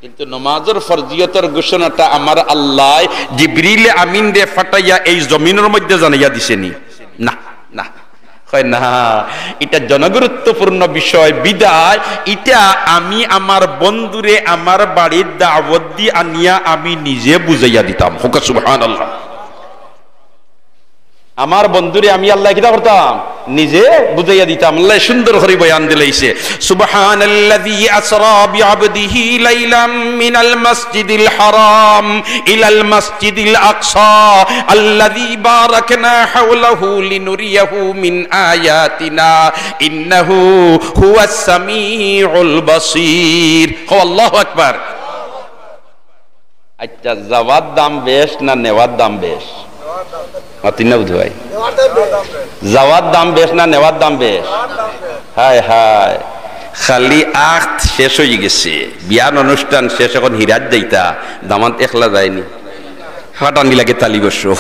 কিন্তু নমাজর ফরজিয়তর ঘোষণাটা আমার আল্লায় জিবরিল আমিনরে ফাটাইয়া এই জমিনর মধ্যে জানাইয়া দিছে নি? না, না। কয় না, ইটা জনগুরুত্বপূর্ণ বিষয়, বিধায় ইটা আমি আমার বন্ধুরে আমার বাড়ির দাওয়াত দি আনিয়া আমি নিজে বুঝাইয়া দিতাম। কউক্কা সুবহানাল্লাহ। আমার বন্ধুরে আমি আল্লায় কিতা করতাম? নিজে বুঝাইয়া দিতাম। আল্লায় সুন্দর করি বয়ান দিলাইছে, সুবহানাল্লাযী আসরা বিআবদিহি লাইলাম মিনাল মাসজিদিল হারাম ইলাল মাসজিদিল আকসা আল্লাযী বারাকনা হাওলাহু লিনুরিয়াহু মিন আয়াতিনা ইন্নাহু হুয়াস সামিউল বাসীর। কও আল্লাহু আকবার। আচ্ছা, যাওয়ার দাম বেশ না নেওয়ার দাম বেশ? মাতইন না বুঝি ভাই। যাওয়ার দাম বেশ না নেওয়ার দাম বেশ? হায় হায়, খালি আখত শেষ অইগেছে। বিয়ার অনুষ্ঠান শেষ, অখন হিরাত যাইতা, দামান্দ একলা যায়নি। ফাটানি লাগে তালি বসো।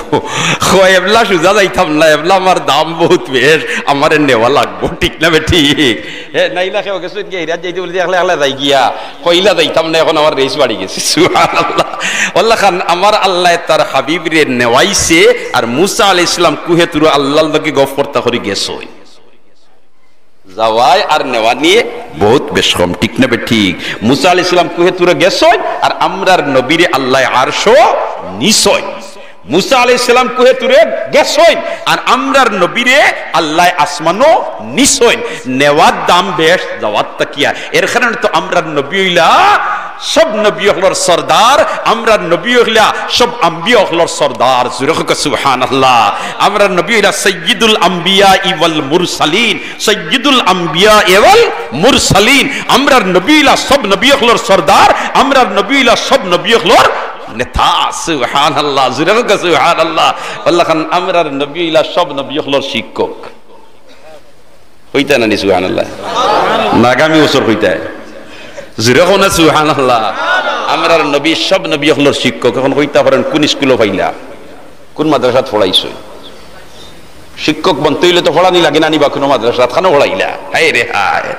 কয়, এবলা সুজা যাইতাম না, এবলা আমার দাম বউত বেশ, আমারে নেওয়া লাগবো, ঠিক না বেঠিক? হে, নাইলা কেউ গেছে গিয়া হিরাত যাইতে বুলে, একলা একলা যাই গিয়া, কইলা যাইতাম না, অখন আমার রেস বাড়ি গেছে। সুবহানাল্লাহ। অউলাখান আমার আল্লায় তার হাবিবরে নেওয়াইছে, আর মুসা আলাইহিস সালাম কুহে তুর আল্লাহর লগে গফ করতা করি গেছইন। যাওয়ায় আর নেওয়া নিয়ে বহুত বেশ কম, ঠিক না বে ঠিক? মুসা আলাইহিস সালাম কুহে তুরে গেছইন, আর আমরার নবীরে আল্লায় আরশো নিছইন। মুসা আলাইহিস সালাম কুহে তুরে গেছইন, আর আমরার নবীরে আল্লায় আসমানো নিছইন। নেওয়ার দাম বেশ, যাওয়ার তাকিয়া। এর কারণে তো আমরার নবী অইলা সব নবী অকলর সর্দার, আমরার নবী অইলা সব আম্বিয়া অকলর সর্দার। জোরে কউক্কা সুবহানাল্লাহ। আমরার নবী অইলা সাইয়্যিদুল আম্বিয়া ওয়াল মুরসালিন, সাইয়্যিদুল আম্বিয়া ওয়াল মুরসালিন। আমরার নবী অইলা সব নবী অকলর সর্দার, আমরার নবী অইলা সব নবী অকলর নেতা। সুবহানাল্লাহ, জোরে কউক্কা সুবহানাল্লাহ। আল্লাহ খান, আমরার নবী অইলা সব নবী অকলর শিক্ষক। কইতা না নি সুবহানাল্লাহ? না, আগামী বছর কইতা। জোরে কও না সুবহানাল্লাহ। আমরার নবী সব নবী অকলর শিক্ষক। এখন কইতা পারইন কুন স্কুলো পাইলা, কুন মাদ্রাসাত পড়াইছইন? শিক্ষক বনতে অইলে তো পড়ানি লাগে না নি, বা কুনু মাদ্রাসাত খানো পড়াইলা? হায় রে হায়,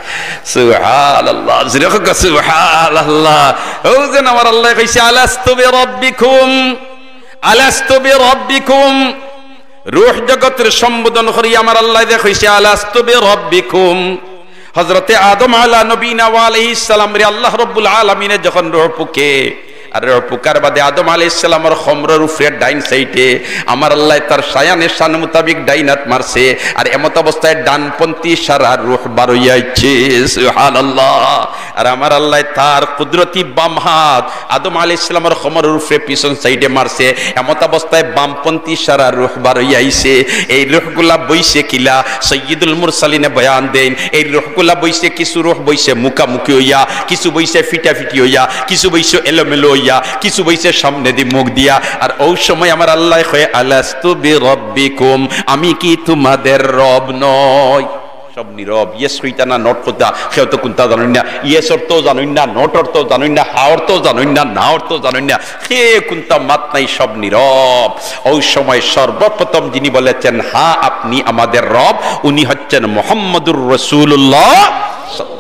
সুবহানাল্লাহ, জোরে কউক্কা সুবহানাল্লাহ। অউ যেন আমার আল্লায় কইছে, "আলাস্তু বিরাব্বিকুম, আলাস্তু বিরাব্বিকুম।" রুহ জগতরে সম্বোধন করি আমার আল্লায় যে কইছে, "আলাস্তু বিরাব্বিকুম।" হযরতে আদম আলা নবীনা ওয়া আলাইহিস সালামরে আল্লাহ রব্বুল আলামিনে যখন রুহ ফুকে, আর রুহ ফুকার বাদে আদম আলাইহিস সালামর কমরর উপরে ডাইন সাইডে আমার আল্লায় তার শায়ানে শান মোতাবিক ডাইন আত মারছে, আর এমত অবস্থায় ডানপন্থী সারা রুহ বার অইয়া আইছে। সুবহানাল্লাহ। আর আমার আল্লায় তার কুদরতি বাম হাত আদম আলাইহিস সালামর কমরর উপরে পিছন সাইডে মারছে, এমত অবস্থায় বামপন্থী সারা রুহ বার অইয়া আইছে। এই রুহগুলা বইছে কিলা? সাইয়্যিদুল মুরসালিনে বয়ান দেইন, এই রুহগুলা বইছে, কিছু রুহ বইছে মুখামুখি অইয়া, কিছু বইছে ফিটাফিটি অইয়া, কিছু বইছে এলোমেলো অইয়া, কিছু বইছে সামনেদি মুখ দিয়া। আর অউ সময় আমার আল্লায় কয়, "আলাস্তু বিরাব্বিকুম, আমি কি তোমাদের রব নই?" সব নীরব। Yes কইতা না not কইতা, কেউ তো কুনতা জানইন না। Yes অর্থ জানইন না, not অর্থ জানইন না, হা অর্থ জানইন না, না অর্থ জানইন না, কে কুনতা মাত নাই, সব নীরব। অউ সময় সর্বপ্রথম যিনি বলেছেন, "হ্যাঁ, আপনি আমাদের রব", উনি হচ্ছেন মুহাম্মাদুর রাসূলুল্লাহ সাল্লাল্লাহু আলাইহি ওয়াসাল্লাম।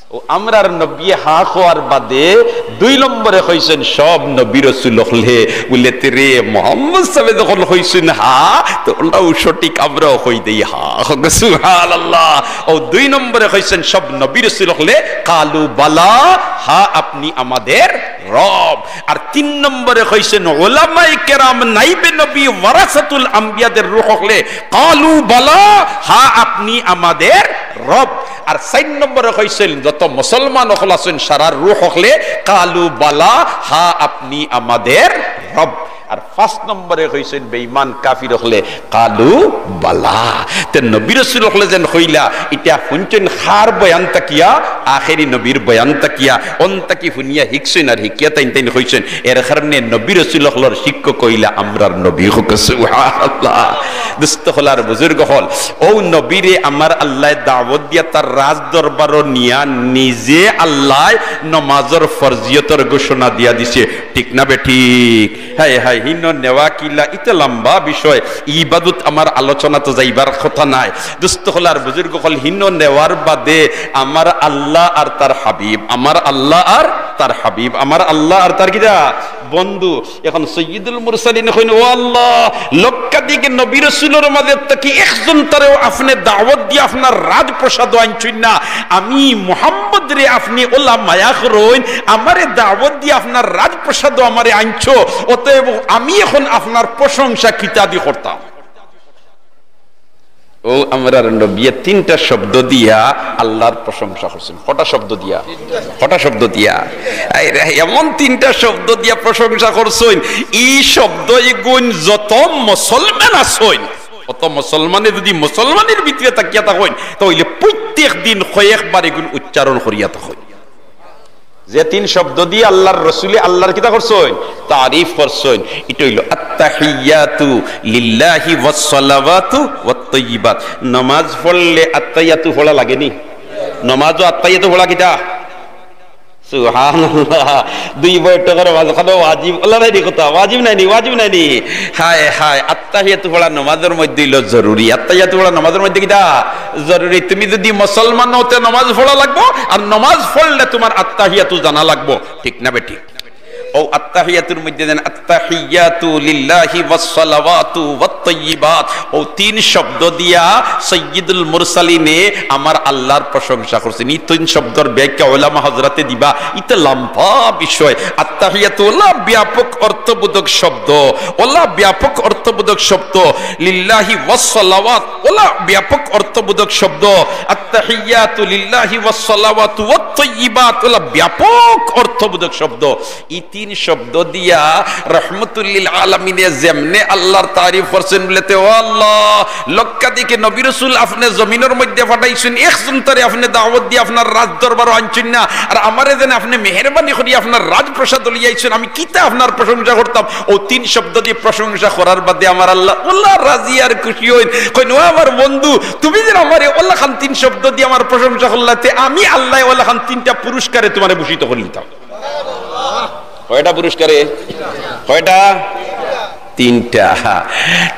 অউ আমরার নবীয়ে হা কওয়ার বাদে দুই নম্বরে কইছইন, "সব নবী রসুল অকলে।" বুলে, "তে রে, মোহাম্মদ সাবে যখন কইছইন হা, তে অলাউ সঠিক, আমরাও কই দেই হা।" সুবহানাল্লাহ। অউ দুই নম্বরে কইছইন, "সব নবী রসুল অকলে, কালু বালা, হ্যাঁ, আপনি আমাদের রব।" আর তিন নম্বরে কইছইন, "ওলামায়ে কেরাম, নাইবে নবী, ওয়ারাসাতুল আম্বিয়াদের রুহ অকলে, কালু বালা, হ্যাঁ, আপনি আমাদের রব।" আর চাইর নম্বরে কইছইন, যত মুসলমান অকল আছইন, সারার রুহ অকলে, "কালু বালা, হ্যাঁ, আপনি আমাদের রব।" আর পাঁচ নম্বরে কইছইন, বেঈমান কাফির অকলে, "কালু বালা।" তে নবী রসুল অকলে যেন কইলা, ইটা হুনছইন কার বয়ান থাকিয়া? আখেরি নবীর বয়ান থাকিয়া। অন থাকি হুনিয়া হিকছইন আর হিকিয়া তাইন তাইন কইছইন। এর কারণে নবী রসুল অকলর শিক্ষক অইলা আমরার নবী। কউক্কা সুবহানাল্লাহ। দোস্ত অকল আর বুজুর্গ অকল, অউ নবীরে আমার আল্লায় দাওয়াত দিয়া তার রাজ দরবারো নিয়া নিজে আল্লায় নমাজর ফরজিয়তর ঘোষণা দিয়া দিছে, ঠিক না বেঠিক? হায় হায়, হিনো নেওয়া কিলা, ইতা লম্বা বিষয়, ইবাদত আমার আলোচনা তো যাইবার কথা নায়। দোস্ত অকল আর বুজুর্গ অকল, হিনো নেওয়ার বাদে আমার আল্লাহ আর তার হাবিব, আমার আল্লাহ আর তার হাবিব, আমার আল্লাহ আর তার কিতা? বন্ধু। এখন সৈয়দুল মুরসালিন কইন, "ও আল্লাহ, লক্ষাধিক নবী রসুলর মাঝে থাকি একজন তারেও আপনে দাওয়াত দিয়া আপনার রাজপ্রাসাদো আনছইন না। আমি মুহাম্মদরে আপনে অলা মায়া করইন, আমারে দাওয়াত দিয়া আপনার রাজপ্রাসাদো আমারে আনছো, অতএব আমি এখন আপনার প্রশংসা কিতাদি করতাম?" অউ আমরার নবীয়ে তিনটা শব্দ দিয়া আল্লাহর প্রশংসা করছইন। কটা শব্দ দিয়া? কটা শব্দ দিয়া? আরে, এমন তিনটা শব্দ দিয়া প্রশংসা করছইন, ই শব্দ ইগুন যত মুসলমান আছইন, অত মুসলমানে যুদি মুসলমানির ভিতরে থাকিয়া থাকইন, তা অইলে প্রত্যেক দিন কয়েকবার ইগুন উচ্চারণ করিয়া থাকইন। যে তিন শব্দ দিয়া আল্লাহর রসুলে আল্লাহর কিতা করছইন? তারিফ করছইন। ইটা অইলো আত্তাহিয়াতু লিল্লাহি ওয়াসসালাওয়াতু ওয়াত্তাইয়িবাত। নমাজ পড়লে আত্তাহিয়াতু পড়া লাগেনি? নমাজো আত্তাহিয়াতু পড়া কিতা? সুবহানাল্লাহ। দুই বৈঠকর মাঝখানো ওয়াজিব, আল্লাহ নাই নি কথা, ওয়াজিব নাই নি, ওয়াজিব নাই নি। হায় হায়, আত্তাহিয়াতু পড়া নমাজর মধ্যে অইলো জরুরি। আত্তাহিয়াতু পড়া নমাজর মধ্যে কিতা? জরুরি। তুমি যুদি মুসলমান অও, তে নমাজ পড়া লাগবো, আর নমাজ পড়লে তুমার আত্তাহিয়াতু জানা লাগবো, ঠিক না বেঠিক? ও আত্তাহিয়াতুর মধ্যে দেন, "আত্তাহিয়াতু লিল্লাহি ওয়াস সালাওয়াতু ওয়াত তাইয়্যিবাত।" ও তিন শব্দ দিয়া সাইয়্যিদুল মুরসালিনে আমার আল্লাহর প্রশংসা করছেন। এই তিন শব্দর ব্যাখ্যা ওলামা হযরতে দিবা, ইতা লম্বা বিষয়। আত্তাহিয়াতু ওলা ব্যাপক অর্থবোধক শব্দ, ওলা ব্যাপক অর্থবোধক শব্দ, লিল্লাহি ওয়াস সালাওয়াত ওলা ব্যাপক অর্থবোধক শব্দ, আত্তাহিয়াতু লিল্লাহি ওয়াস সালাওয়াতু ওয়াত তাইয়্যিবাত ওলা ব্যাপক অর্থবোধক শব্দ। ই তিন শব্দ দিয়া রহমতুল্লিল আলামিনে যেমনে আল্লাহর তারিফ করছেন, বলেতে, "ও আল্লাহ, লক্ষাধিক নবী রসুল আপনে জমিনর মধ্যে পাঠাইছেন, একজন তারে আপনে দাওয়াত দিয়া আপনার রাজ দরবারও আনছেন না, আর আমারে যেন আপনে মেহেরবানি করি আপনার রাজপ্রাসাদ লইয়া আইছেন, আমি কিতা আপনার প্রশংসা করতাম?" ও তিন শব্দ দিয়ে প্রশংসা করার বাদে আমার আল্লাহ ওলা রাজি আর খুশি হইন, কইন, "ও আমার বন্ধু, তুমি যেন আমারে ওলা খান তিন শব্দ দিয়ে আমার প্রশংসা করলাতে, আমি আল্লাহ ওলা খান তিনটা পুরস্কারে তোমারে ভূষিত করিতাম।" কয়টা পুরস্কারে? কয়টা? তিনটা।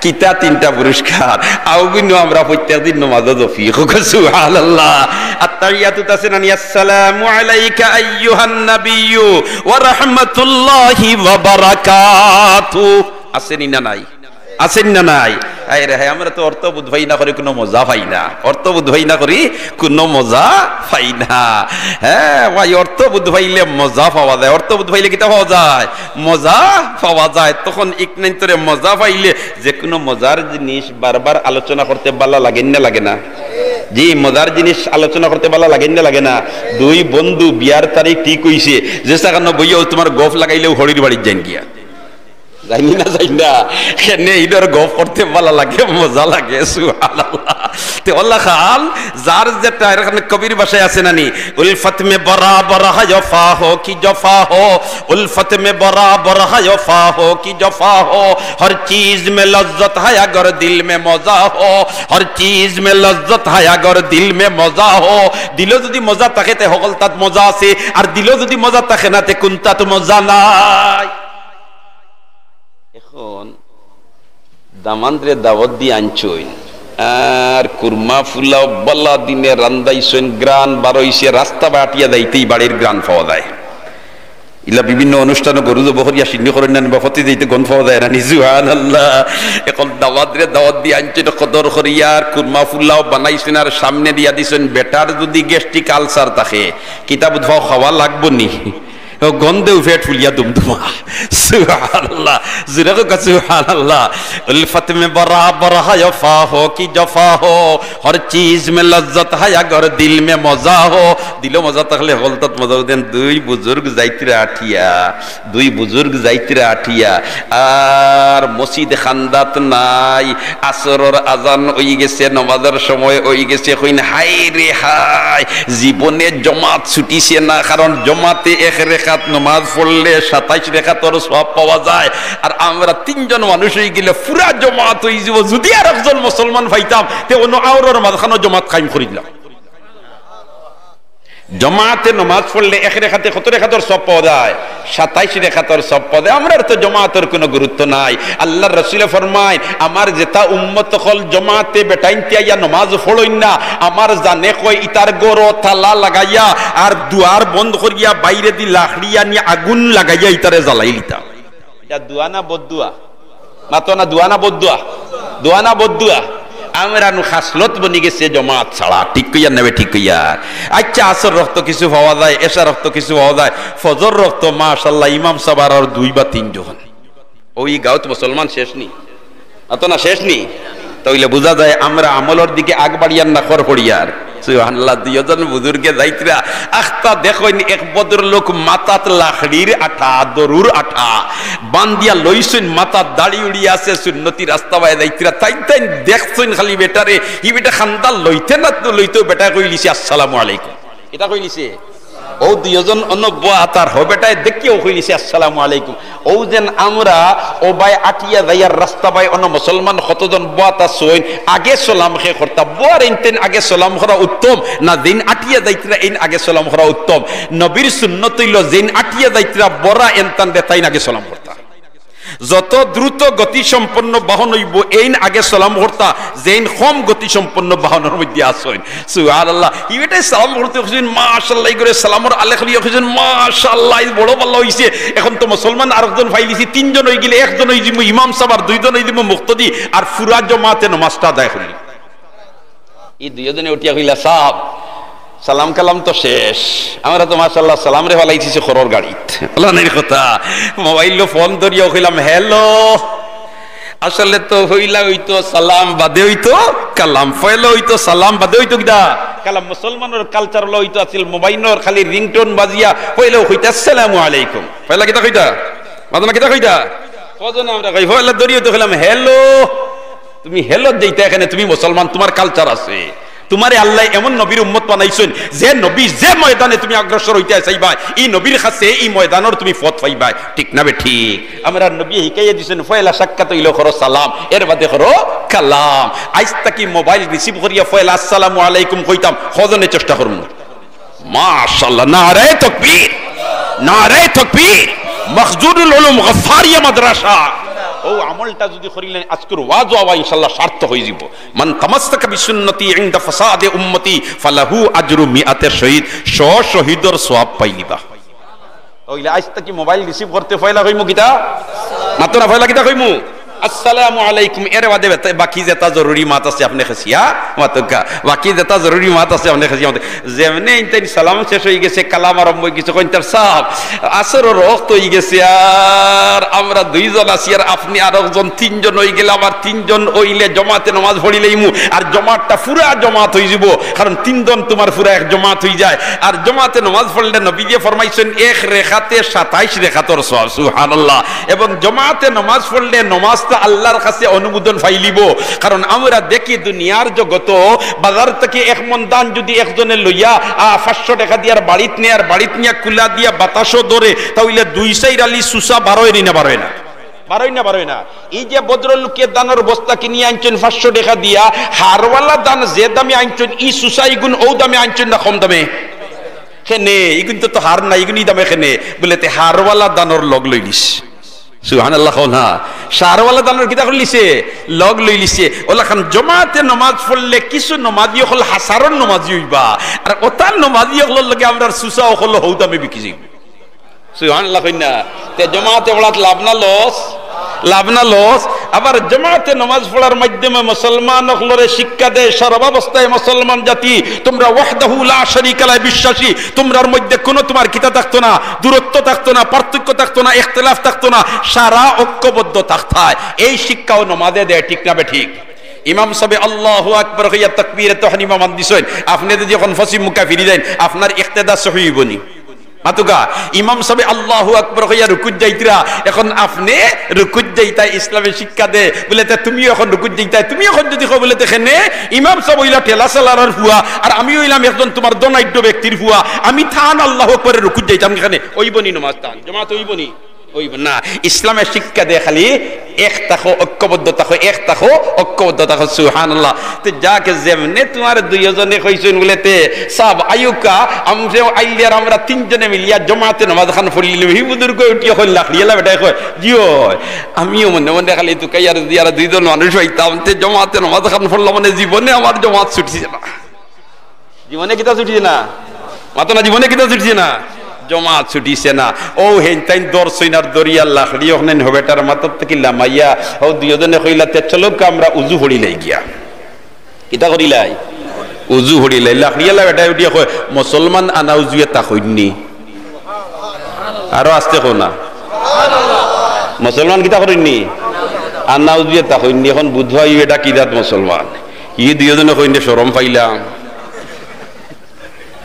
কিতা তিনটা পুরস্কার? আউগুইন আমরা প্রত্যেক দিন নমাজো জপি। সুবহানাল্লাহ। আত্তাহিয়াতুত আছে না নি, "আসসালামু আলাইকা আইয়ুহান নাবিয়্যু ওয়া রাহমাতুল্লাহি ওয়া বারাকাতু।" আছে নি না নাই? আছে নি না নাই? আয় রে হায়, আমরা তো অর্থ বুঝ পাই না করি কোনো মজা পাই না, অর্থ বুঝ পাই না করি কোনো মজা পাই না। হ্যাঁ ভাই, অর্থ বুঝ পাইলে মজা পাওয়া যায়। অর্থ বুঝ পাইলে কিতা পাওয়া যায়? মজা পাওয়া যায়। তখন ইকনাইন্তরে মজা পাইলে যে কোনো মজার জিনিস বারবার আলোচনা করতে ভালা লাগে না, লাগে না? জি, মজার জিনিস আলোচনা করতে ভালা লাগে না, লাগে না? দুই বন্ধু বিয়ার তারিখ ঠিক হইছে, যে সেখানে বইয়াও তোমার গফ লাগাইলেও হরির বাড়ির যাইন গিয়া। যাইনি না, যাই না। কেনে ইদর গফ করতে ভালা লাগে, মজা লাগে, সুবহানাল্লাহ। তে ওলা খান, যার যেটা, এখানে কবির ভাষায় আছে না নি, "উলফত মে বরাবর হয় জফা হো কি জফা হো, উলফত মে বরাবর হয় জফা হো কি জফা হো, হর চিজ মে লজ্জত হয় অগর দিল মে মজা হো, হর চিজ মে লজ্জত হয় অগর দিল মে মজা হো।" দিলো যদি মজা থাকে, তে হকলতাত মজা আছে, আর দিলো যদি মজা থাকে না, তে কুনতাত মজা নাই। এখন দামান্দরে দাওয়াত দি আনছইন, আর কুরমা ফুলাও বালা দিনে রান্দাইছইন, গ্রান বারইছে, রাস্তা বায় আটিয়া যাইতেই বাড়ির গ্রান পাওয়া যায়। ইলা বিভিন্ন অনুষ্ঠানো গরু জবো করিয়া সিন্নি করইন না নি, বা ফতি যাইতে গন্ধ পাওয়া যায় না নি, সুবহানাল্লাহ। এখন দামান্দরে দাওয়াত দি আনছইন, কদর করিয়া আর কুরমা ফুলাও বানাইছইন, আর সামনে দিয়া দিছইন, বেটার যদি গ্যাস্ট্রিক আলসার থাকে, কিতা বুঝ পাও খাওয়া লাগবো নি? ও গন্ধেউ পেট ফুলিয়া দুমদুমা। সুবহানাল্লাহ। জোরে কউক্কা সুবহানাল্লাহ। উলফত মে বরাবর হয় জফা হো কি জফা হো, হর চিজ মে লজ্জত হয় অগর দিল মে মজা হো। দিলো মজা থাকলে হকলতাত মজা। দেন দুই বুজুর্গ যাইতরা আটিয়া, দুই বুজুর্গ যাইতরা আটিয়া, আর মসজিদ খান্দাত নাই, আসরর আজান অই গেছে, নমাজর সময় অই গেছে, কইন, "হায় রে হায়, জীবনে জমাত ছুটিছে না, কারণ জমাতে এক রেকাত নমাজ পড়লে সাতাইশ রেকাতর সওয়াব পাওয়া যায়, আর আমরা তিনজন মানুষ অই গেলে পুরা জমাত অই যিবো, যদি আর একজন মুসলমান পাইতাম, তে অনো আওরর মাঝখানো জমাত কায়েম করিলাম।" জমাতে নমাজ পড়লে এক রেকাতে কত রেকাতর সওয়াব পাওয়া যায়? সাতাইশ রেকাতর সওয়াব পাওয়া যায়। আমরার তো জমাতর কোনো গুরুত্ব নাই। আল্লাহর রসুলে ফরমাইন, "আমার যেতা উম্মত অকল জমাতে বেটাইন্তে আইয়া নমাজ পড়ইন না, আমার জানে কয় ইতার ঘরো তালা লাগাইয়া আর দুয়ার বন্ধ করিয়া বাইরেদি লাকড়ি আনি আগুন লাগাইয়া ইতারে জ্বালাইলিতাম।" ইটা দোয়া না বদদোয়া? মাতো না, দোয়া না বদদোয়া? দোয়া না বদদোয়া? আমরা নু খাসলত বনি গেছে জমাত ছাড়া, ঠিক কইয়ার না বে, ঠিক কইয়ার? আচ্ছা, আসর অক্ত কিছু পাওয়া যায়, এশার অক্ত কিছু পাওয়া যায়, ফজর অক্ত মাশাআল্লাহ ইমাম সাব আর দুই বা তিনজন। ওই গাউত মুসলমান শেষ নি? মাতো না, শেষ নি? তাইলে বুঝা যায় আমরা আমলর দিকে আগ বাড়িয়ার না খর পড়িয়ার। সুবহানাল্লাহ, দুইজন বুজুর্গে যাইতরা, আখতা দেখইন এক ভদ্রলোক মাথাত লাকড়ির আঠা, দরুর আঠা, বান্ধিয়া লইছইন, মাথাত দাড়ি উড়ি আছে, সুন্নতি রাস্তা বায় যাইতরা, তাইন তাইন দেখছইন খালি বেটারে, ই বেটা খান্দা লইতে না তো লইতেও বেটায় কইলিছে, "আসসালামু আলাইকুম।" কিতা কইলিছে? অউ দুইজন অনো বওয়া তার হউ বেটায় দেখিয়াউ কইলিছে, "আসসালামু আলাইকুম।" অউ যেন আমরা অউ বায় আটিয়া যাইয়ার রাস্তা বায় অনো মুসলমান কতজন বওয়াত আছইন, আগে সালাম কে করতা, বওয়ার এইন তেইন আগে সালাম করা উত্তম না, যেইন আটিয়া যাইতরা এইন আগে সালাম করা উত্তম? নবীর সুন্নত অইলো যেইন আটিয়া যাইতরা বওরা এনতানরে তাইন আগে সালাম করতা। যত দ্রুত গতিসম্পন্ন বাহন অইবো, এইন আগে সালাম করতা, যেইন কম গতিসম্পন্ন বাহনর মধ্যে আছইন। সুবহানাল্লাহ। ই বেটায় সালাম করতে কইছইন, মাশাআল্লাহ, ই করে সালামর আলে খুলিয়া কইছইন, মাশাআল্লাহ, ই বড় ভালা অইছে। এখন তো মুসলমান আরকজন পাইলিছি, তিনজন অইগেলে একজন অইযিমু ইমাম সাব, আর দুইজন অইযিমু মুক্তাদি, আর পুরা জমাতে নমাজটা আদায় করি। ই দুইজনে উঠিয়া কইলা, "সাব, সালাম কালাম তো শেষ, আমরা তো মাশাআল্লাহ সালামরে ফালাই দিছি খরর গাড়িত।" অলা নায়নি কথা? মোবাইলো ফোন ধরিয়া কইলাম, "হ্যালো।" আসলে তো পয়লা অইতো সালাম, বাদে অইতো কালাম। পয়লা অইতো সালাম, বাদে অইতো কিতা? কালাম। মুসলমানর culture অলা অইতো আছিল, মোবাইলর খালি ringtone বাজিয়া পয়লা কইতা, "আসসালামু আলাইকুম।" পয়লা কিতা কইতা? মাতো না, কিতা কইতা? কজনে আমরা কই, পয়লা ধরিয়া তো কইলাম, "হ্যালো।" তুমি হ্যালো দিতায় কেনে, তুমি মুসলমান, তুমার culture আছে। তুমারে আল্লায় এমন নবীর উম্মত বানাইছইন, যে নবী যে ময়দানে তুমি অগ্রসর অইতায় চাইবায়, ই নবীর কাছে ই ময়দানর তুমি পথ পাইবায়। ঠিক না বেঠিক? আমরার নবীয়ে হিকাইয়া দিছইন, পয়লা সাক্ষাৎ অইলে করো সালাম, এর বাদে করো কালাম। আইজ থাকি মোবাইল receive করিয়া পয়লা আসসালামু আলাইকুম কইতাম, কজনে চেষ্টা করমু? মাশাআল্লাহ, নারায়ে তাকবীর, নারায়ে তাকবীর। মখজুনুল উলুম গফফারিয়া মাদ্রাসা। অউ আমলটা যুদি করিলে আইজকুর ওয়াজ আওয়া ইনশাআল্লাহ সার্থক অইযিবো। মান তামাসসাকা বিসুন্নতি ইনদা ফাসাদে উম্মতি ফালাহু আজরু মিআতে শহীদ, শ শহীদর সওয়াব পাইলিবা। অইলে আইজ থাকি মোবাইল receive করতে পয়লা কইমু কিতা? মাতো না, পয়লা কিতা কইমু? আসসালামু আলাইকুম। এর বাদে বেতা-, বাকি যেতা জরুরি মাত আছে আপনে খেছিয়া মাতউক্কা। বাকি যেতা জরুরি মাত আছে আপনে খেছিয়া মাতউক্কা। যেমনে ইনতাইন সালাম শেষ অইগেছে, কালাম আরম্ভ অইগেছে, কইন তার সাব, আসরর ওয়াক্ত অইগেছে, আর আমরা দুইজন আছি, আর আপনে আরকজন, তিনজন অইগেলে, আবার তিনজন অইলে জমাতে নমাজ পড়িলাইমু, আর জমাতটা পুরা জমাত অইযিবো, কারণ তিনজন তুমার পুরা এক জমাত অইযায়। আর জমাতে নমাজ পড়লে নবীজিয়ে ফরমাইছইন, এক রেকাতে সাতাইশ রেকাতর সওয়াব। সুবহানাল্লাহ। এবং জমাতে নমাজ পড়লে নমাজটা আল্লার কাছে অনুমোদন পাইলিবো। কারণ আমরা দেখি দুনিয়ার জগতো বাজার থাকি এক মন ধান যুদি একজনে লইয়া, আ, পাঁচশো টেকা দিয়ার বাড়িত নেয়, আর বাড়িত নিয়া কুলা দিয়া বাতাসও ধরে, তা অইলে দুই চাইর আলি সুসা বারয় নি না, বারয় না? বারয় না, বারয় না? ই যে ভদ্রলোকে ধানর বস্তা কিনিয়া আনছইন পাঁচশো টেকা দিয়া, হারওয়ালা ধান যে দামে আনছইন, ই সুসা ইগুন অউ দামে আনছইন না কম দামে? কেনে, ইগুন তো, তো হার নাই, ইগুন ই দামে কেনে? বুলে, "তে হারওয়ালা ধানর লগ লইলিছে।" সুবহানাল্লাহ কও না। হারওয়ালা ধানর কিতা করিলিছে? লগ লইলিছে। অলাখান জমাতে নমাজ পড়লে কিছু নমাজি অকল হাছারর নমাজি অইবা, আর অতার নমাজি অকলর লগে আমরার সুসা অকল হউ দামে বিকি যাইবো। সুবহানাল্লাহ কইন না। তে জমাতে পড়াত লাভ না লস? লাভ না লস? আবার জমাতে নমাজ পড়ার মাধ্যমে মুসলমান অকলরে শিক্ষা দেয়, সর্বাবস্থায় মুসলমান জাতি, তুমরা ওয়াহদাহু লা শারিকা লাহ বিশ্বাসী, তুমরার মধ্যে কুনু তুমার কিতা থাকতো না, দূরত্ব থাকতো না, পার্থক্য থাকতো না, ইখতিলাফ থাকতো না, সারা ঐক্যবদ্ধ থাকতায়। এই শিক্ষাও নমাজে দেয়, ঠিক না বেঠিক? ইমাম সাবে আল্লাহু আকবার কইয়া তাকবীরে তাহরিমা বান্ধিছইন, আপনে যুদি অখন পশ্চিম মুখা ফিরি যাইন, আপনার ইক্তেদা সহি অইবো নি? মাতউক্কা, ইমাম সাবে আল্লাহু আকবার কইয়া রুকুত যাইতরা, অখন আপনে রুকুত যাইতায়, ইসলামে শিক্ষা দে, বুলে, "তে তুমিও অখন রুকুত যাইতায়, তুমি অখন যুদি কও," বুলে, "তে কেনে, ইমাম সাব অইলা ঠেলা চালানর ফুয়া, আর আমি অইলাম একজন তুমার ধনাঢ্য ব্যক্তির ফুয়া, আমি তান আল্লাহু আকবারে রুকুত যাইতাম কেনে?" অইবো নি নমাজ তান? জমাত অইবো নি? অইবো না। ইসলামে শিক্ষা দে খালি এক থাকো, ঐক্যবদ্ধ থাকো, এক থাকো, ঐক্যবদ্ধ থাকো। সুবহানাল্লাহ। তে যাক, যেমনে তুমার দুইওজনে কইছইন বুলে, "তে সাব আইউক্কা, আমরাও আইলে আর আমরা তিনজনে মিলিয়া জমাতে নমাজ খান পড়িলিমু।" হি বুজুর্গ উঠিয়া কইন, লাকড়িআলা বেটায় কয়, "জি অয়, আমিও মনে মনে খালি তুকাইয়ার দিয়ার দুইজন মানুষ অইতাম, তে জমাতে নমাজ খান পড়লাম মানে জীবনে আমার জমাত ছুটছে না।" জীবনে কিতা ছুটিছে না? মাতো না, জীবনে কিতা ছুটিছে না? জমাত ছুটিছে না। অউ হেইন তাইন ধরছইন আর ধরিয়া লাকড়ি অখনেন হ বেটার মাথাত থাকি লামাইয়া, অউ দুইওজনে কইলা, "তে চলউক্কা আমরা উজু পড়িলাই গিয়া।" কিতা করিলাই? উজু পড়িলাই। লাকড়িআলা বেটায় উঠিয়া কয়, "মুসলমান আনা উজুয়ে থাকইন নি?" আরো আস্তে কও না। মুসলমান কিতা করইন নি? আনা উজুয়ে থাকইন নি। অখন বুঝবায় ইটা কি জাত মুসলমান। ই দুইওজনে কইন দে শরম পাইলাম।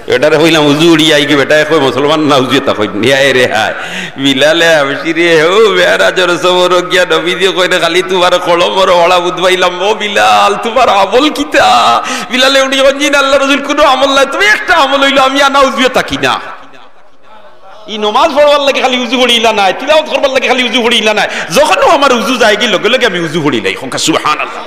এটারে কইলাম, "উজু উড়ি আইগি বেটা, কই মুসলমান না উজু এটা কই নিয়া রে হায়।" বিলালে হাবশিরে, ও মেরাজর সফর গিয়া নবীজি কইন, "খালি তুমার কলমর ওড়া বুঝবাইলাম, ও বিলাল, তুমার আমল কিতা?" বিলালে উনি কইন, "জি না আল্লাহ রসুল, কুনু আমল নাই, তবে একটা আমল অইলো আমি আনা উজুয়ে থাকি না।" ই নমাজ পড়বার লাগি খালি উজু পড়িলা নায়, তিলাওয়াত করবার লাগি খালি উজু পড়িলা নায়, যখনউ আমার উজু যায়গি লগে লগে আমি উজু পড়িলাই। কউক্কা সুবহানাল্লাহ।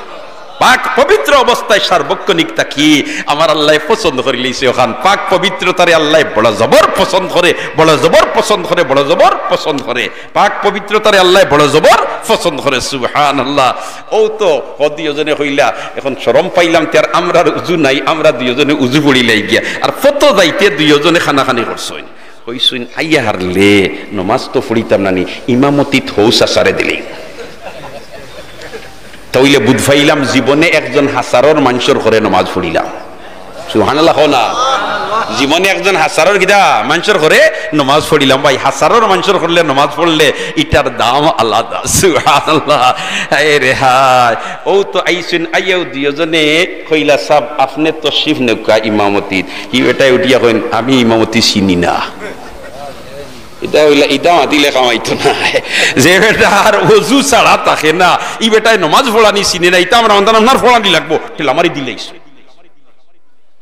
পাক পবিত্র অবস্থায় সার্বক্ষণিক থাকি আমার আল্লায় পছন্দ করিলাইছে অখান। পাক পবিত্রতারে আল্লায় বড় জবর পছন্দ করে, বড় জবর পছন্দ করে, বড় জবর পছন্দ করে। পাক পবিত্রতারে আল্লায় বড় জবর পছন্দ করে। সুবহানাল্লাহ। অউ তো, অউ দুইওজনে কইলা, এখন শরম পাইলাম তে আর আমরার উজু নাই, আমরা দুইওজনে উজু পড়িলাই গিয়া। আর ফতো যাইতে দুইওজনে কানাকানি করছইন। কইছইন, আইয়া হারলে নমাজ তো পড়িতাম না নি, ইমামতিত হউ চাচারে দিলে। তা অইলে বুঝ পাইলাম জীবনে একজন হাজারর মানষর ঘরে নমাজ পড়িলাম। সুবহানাল্লাহ কও না। জীবনে একজন হাজারর কিতা মানষর ঘরে নমাজ পড়িলাম। ভাই, হাজারর মানষর ঘরলে নমাজ পড়লে ইটার দাম আলাদা। সুবহানাল্লাহ। হায় রে হায়। অউ তো আইছইন, আইয়াউ দুইওজনে কইলা, "সাব, আপনে তশরিফ নেউক্কা ইমামতিত।" ই বেটায় উঠিয়া কইন, "আমি ইমামতি চিনি না।" ইটা অইলা, ইটা মাতিলে কামাইতো না। যে বেটার অজু ছাড়া থাকে না, ই বেটায় নমাজ পড়ানি চিনে না, ইটা আমরা মানতাম না, আপনার পড়ানি লাগবো। ঠেলা মারি দিলাইছে।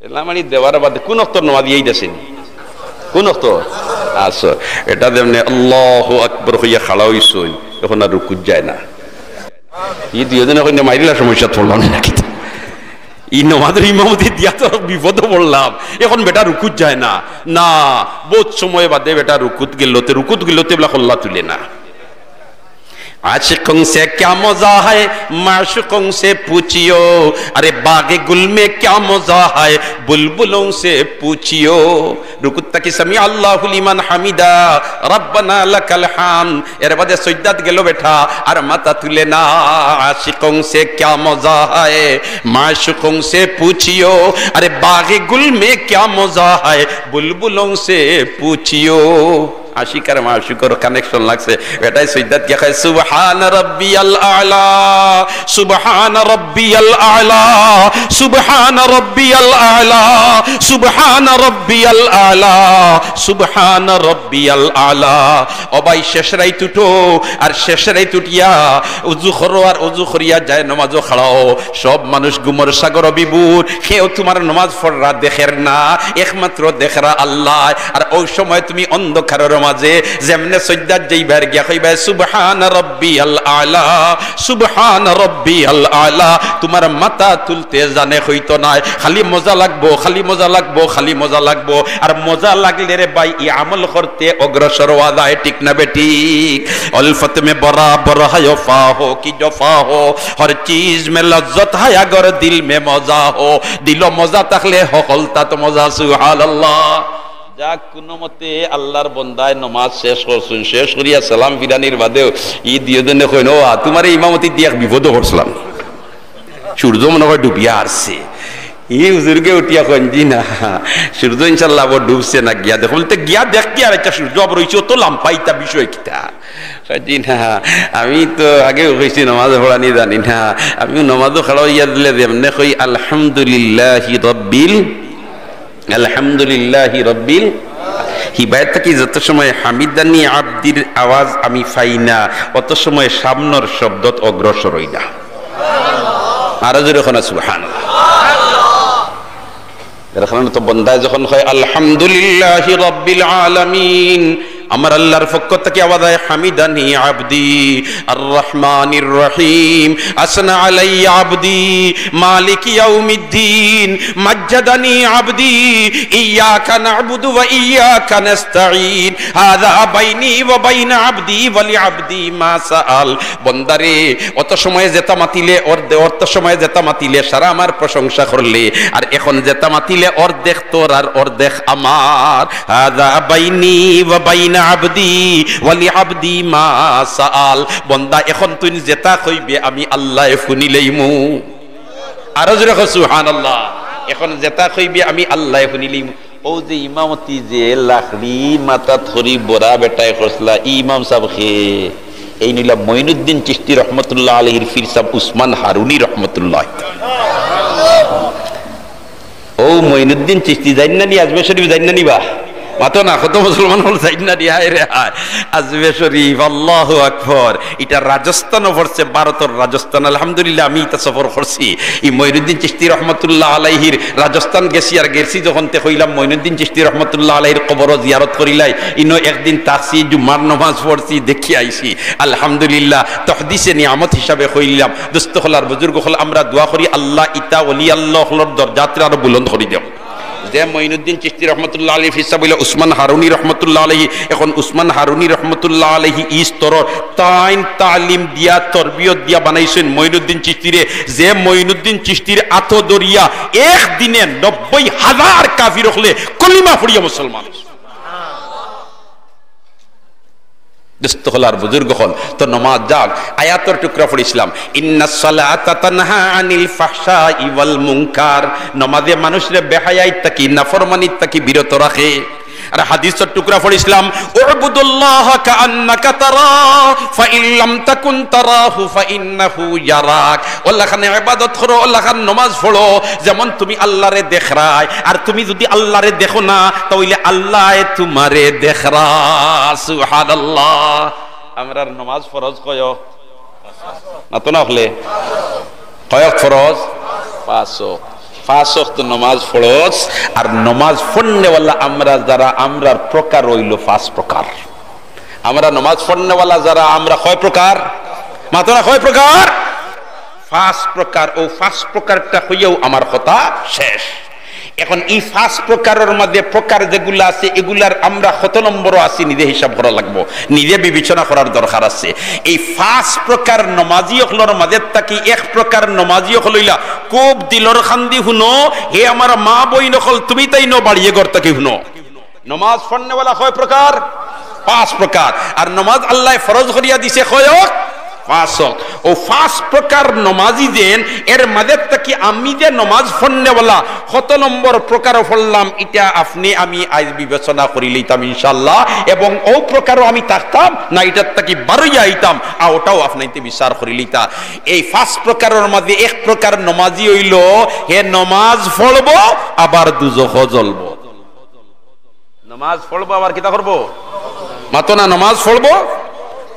ঠেলা মারি দেওয়ার বাদে কোন অক্তর নমাজ ইয়াদ আছে নি? কোন অক্ত? আচ্ছা, ইটা যেমনে আল্লাহু আকবার কইয়া খাড়া অইছইন, এখন আর রুকুত যায় না। ই দুইওজনে কইন, "মাইরিলা সমস্যাত পড়লাম না কিতা? ই নমাজর ইমামতি দিয়া তো বিপদো পড়লাম, এখন বেটা রুকুত যায় না।" না, বউত সময় বাদে বেটা রুকুত গেলো, তে রুকুত গেলো তে বলা কল্লা তুলে না। عاشقوں سے کیا مزہ ہے، معشوقوں سے پوچھیو، ارے باغ گل میں کیا مزہ ہے، بلبلوں سے پوچھیو۔ রুকুত থাকি সামিআল্লাহু লিমান হামিদা, রাব্বানা লাকাল হামদ। এর বাদে সইজদাত গেলো বেটা, আর মাথা তুলে না। عاشقوں سے کیا مزہ ہے، معشوقوں سے پوچھیو، ارے باغ گل میں کیا مزہ ہے، بلبلوں سے پوچھیو۔ আশিক আর মাশুকর connection লাগছে। বেটায় সইজদাত গিয়া কয়, "সুবহান রাব্বিয়াল আলা, সুবহান রাব্বিয়াল আলা, সুবহান রাব্বিয়াল আলা, সুবহান রাব্বিয়াল আলা, সুবহান রাব্বিয়াল আলা।" ও ভাই, শেষ রাইত উঠো, আর শেষ রাইত উঠিয়া উজু করো, আর উজু করিয়া যায় নমাজো খাড়াও। সব মানুষ ঘুমর সাগরো বিভোর, কেউ তুমার নমাজ পড়রা দেখের না, একমাত্র দেখরা আল্লায়। আর অউ সময় তুমি অন্ধকারর মাঝে যেমনে সইজদাত যাইবায়, গিয়া কইবায়, "সুবহান রাব্বিয়াল আলা, সুবহান রাব্বিয়াল আলা।" তুমার মাথা তুলতে জানে কইতো নায়, খালি মজা লাগবো, খালি মজা লাগবো, খালি মজা লাগবো। আর মজা লাগলে রে ভাই, ই আমল করতে অগ্রসর অওয়া যায়, ঠিক না বেঠিক? الفت میں برابر ہے وفا ہو کہ جفا ہو، ہر چیز میں لذت ہے اگر دل میں مزہ ہو۔ দিলো মজা থাকলে হকলতাত মজা, সুবহানাল্লাহ। যাক, কুনুমতে আল্লার বন্দায় নমাজ শেষ করছইন, শেষ করিয়া সালাম ফিরানির বাদেউ ই দুইওজনে কইন, "ও, তুমারে ইমামতি দিয়া এক বিপদো পড়ছিলাম।" সূর্য মনে হয় ডুবিয়া হারছে। ই হুজুরগে উঠিয়া কইন, "জি না, সূর্য ইনশাআল্লাহ আবার ডুবছে না, গিয়া দেখো।" বলতে, "গিয়া দেখ কি আর একটা সূর্য আবার অইছে, অত লাম্বা ইতা বিষয় কিতা?" কয়, "জি না, আমি তো আগেউ কইছি নমাজ পড়ানি জানি না। আমি নমাজো খাড়া অইয়া দিলে যেমনে কই, আলহামদুলিল্লাহি রাব্বিল, আলহামদুলিল্লাহি রাব্বিল।" হিবায়ত থাকি যত সময় হামিদানি আব্দির আওয়াজ আমি পাই না, অত সময় সামনর শব্দত অগ্রসর অই না। আরো জোরে কও না, সুবহানাল্লাহ। এর কারণে তো বন্দায় যখন কয়, "আলহামদুলিল্লাহি রাব্বিল আলামিন", আমার আল্লার পক্ষ থাকি আওয়াজ আয়, "হামিদানি আব্দি, আর রহমানির রহিম, আসনা আলাইয়া আব্দি, মালিকি ইয়াউমিদ্দিন, মাজ্জাদানি আব্দি, ইয়াকা না'বুদু ওয়া ইয়াকা নাস্তাইন, হাযা বাইনি ওয়া বাইনা আব্দি ওয়া লি আব্দি মা সাআল।" বন্দারে, অত সময়ে যেতা মাতিলে অর্ধে-, অত সময়ে যেতা মাতিলে সারা আমার প্রশংসা করলে, আর এখন যেতা মাতিলে অর্ধেক তোর আর অর্ধেক আমার। হাযা বাইনি ওয়া বাইনা আব্দি ওয়া লি আব্দি মা সাআল। বন্দা, এখন তুইন যেতা কইবে আমি আল্লায় হুনিলাইমু। আরো জোরে কও সুবহানাল্লাহ। এখন যেতা কইবে আমি আল্লায় হুনিলাইমু। অউ যে ইমামতি যে লাকড়ি মাথাত করি বড়া বেটায় করছলা, ই ইমাম সাব কে? এইন অইলা মঈনুদ্দিন চিশতি রহমতুল্লাহ আলাইহির পীর সাব উসমান হারুনি রহমতুল্লাহ। অউ মঈনুদ্দিন চিশতি যাইন না নি, আজমির শরীফ যাইন না নি বা? মাতো না, কত মুসলমান অকল যাইন না রে, হায় রে হায়। আজমির শরীফ, আল্লাহু আকবার। ইটা রাজস্থানো পড়ছে, ভারতর রাজস্থান। আলহামদুলিল্লাহ, আমি ইতা সফর করছি। ই মঈনুদ্দিন চিশতি রহমতুল্লাহ আলাইহির রাজস্থান গেছি, আর গেছি যখন তে কইলাম মঈনুদ্দিন চিশতি রহমতুল্লাহ আলাইহির কবরো জিয়ারত করিলাই। ইনো একদিন থাকছি, জুমার নমাজ পড়ছি, দেখি আইছি। আলহামদুলিল্লাহ, তহদিসে নিয়ামত হিসাবে কইলাম। দোস্ত অকল আর বুজুর্গ অকল, আমরা দোয়া করি, আল্লাহ ইতা ওলি আল্লাহ অকলর দরজাতরে আরো বুলন্দ করি দেও। যে মঈনুদ্দিন চিশতি রহমতুল্লাহ আলাইহি ফিসাবিলা উসমান হারুনি রহমতুল্লাহ আলাইহি, এখন উসমান হারুনি রহমতুল্লাহ আলাইহি ই স্তরর তাইন তালিম দিয়া, তরবিয়ত দিয়া বানাইছইন মঈনুদ্দিন চিশতিরে। যে মঈনুদ্দিন চিশতির আতো ধরিয়া একদিনে নব্বই হাজার কাফির অকলে কলিমা পড়িয়া মুসলমান। দোস্ত অকল আর বুজুর্গ অকল, তো নমাজ যাক, আয়াতর টুকরা পড়ছিলাম, "ইন্নাস সালাতা তানহা আনিল ফাহশাই ওয়াল মুনকার।" নমাজে মানুষরে বেহায়াইত থাকি, নাফরমানিত থাকি বিরত রাখে। আর হাদিসর টুকরা পড়ছিলাম, "উবুদুল্লাহা কাআন্নাকা তারাহু, ফাইন লাম তাকুন তারাহু ফাইন্নাহু ইয়ারাক।" অলাখান ইবাদত করো, অলাখান নমাজ পড়ো, যেমন তুমি আল্লাহরে দেখরায়। আর তুমি যুদি আল্লাহরে দেখো না, তা অইলে আল্লায় তুমারে দেখরা। সুবহানাল্লাহ। আমরার নমাজ ফরজ কয়? মাতো না অকলে। কয় অক্ত ফরজ? পাঁচ অক্ত। পাঁচ অক্ত নমাজ ফরজ। আর নমাজ পড়নেওয়ালা আমরা যারা, আমরার প্রকার অইলো পাঁচ প্রকার। আমরা নমাজ পড়নেওয়ালা যারা, আমরা কয় প্রকার? মাতো না, কয় প্রকার? পাঁচ প্রকার। অউ পাঁচ প্রকারটা কইয়াউ আমার কথা শেষ। এখন ই পাঁচ প্রকারর মাঝে প্রকার যেগুলা আছে, এগুলার আমরা কত নম্বরো আছি, নিজে হিসাব করা লাগবো, নিজে বিবেচনা করার দরকার আছে। এই পাঁচ প্রকার নমাজি অকলর মাঝে থাকি এক প্রকার নমাজি অকল অইলা, খুব দিলর কান্দি হুনো, হে আমার মা বইন অকল, তুমি তাইন বাড়িয়ে ঘর থাকি হুনো। নমাজ পড়নেওয়ালা কয় প্রকার? পাঁচ প্রকার। আর নমাজ আল্লায় ফরজ করিয়া দিছে কয় অক্ত? পাঁচ অক্ত। অউ পাঁচ প্রকার নমাজি যেন, এর মাঝে থাকি আমি যে নমাজ পড়নেওয়ালা কত নম্বর প্রকারো পড়লাম, ইটা আপনে আমি আইজ বিবেচনা করি লইতাম ইনশাআল্লাহ। এবং অউ প্রকারো আমি থাকতাম না, ইটার থাকি বারইয়া আইতাম, আর অটাও আপনাইন্তে বিচার করি লইতা। এই পাঁচ প্রকারর মাঝে এক প্রকার নমাজি অইলো, হে নমাজ পড়বো, আবার দুজখো জ্বলবো। নমাজ পড়বো, আবার কিতা করবো? মাতো না, নমাজ পড়বো,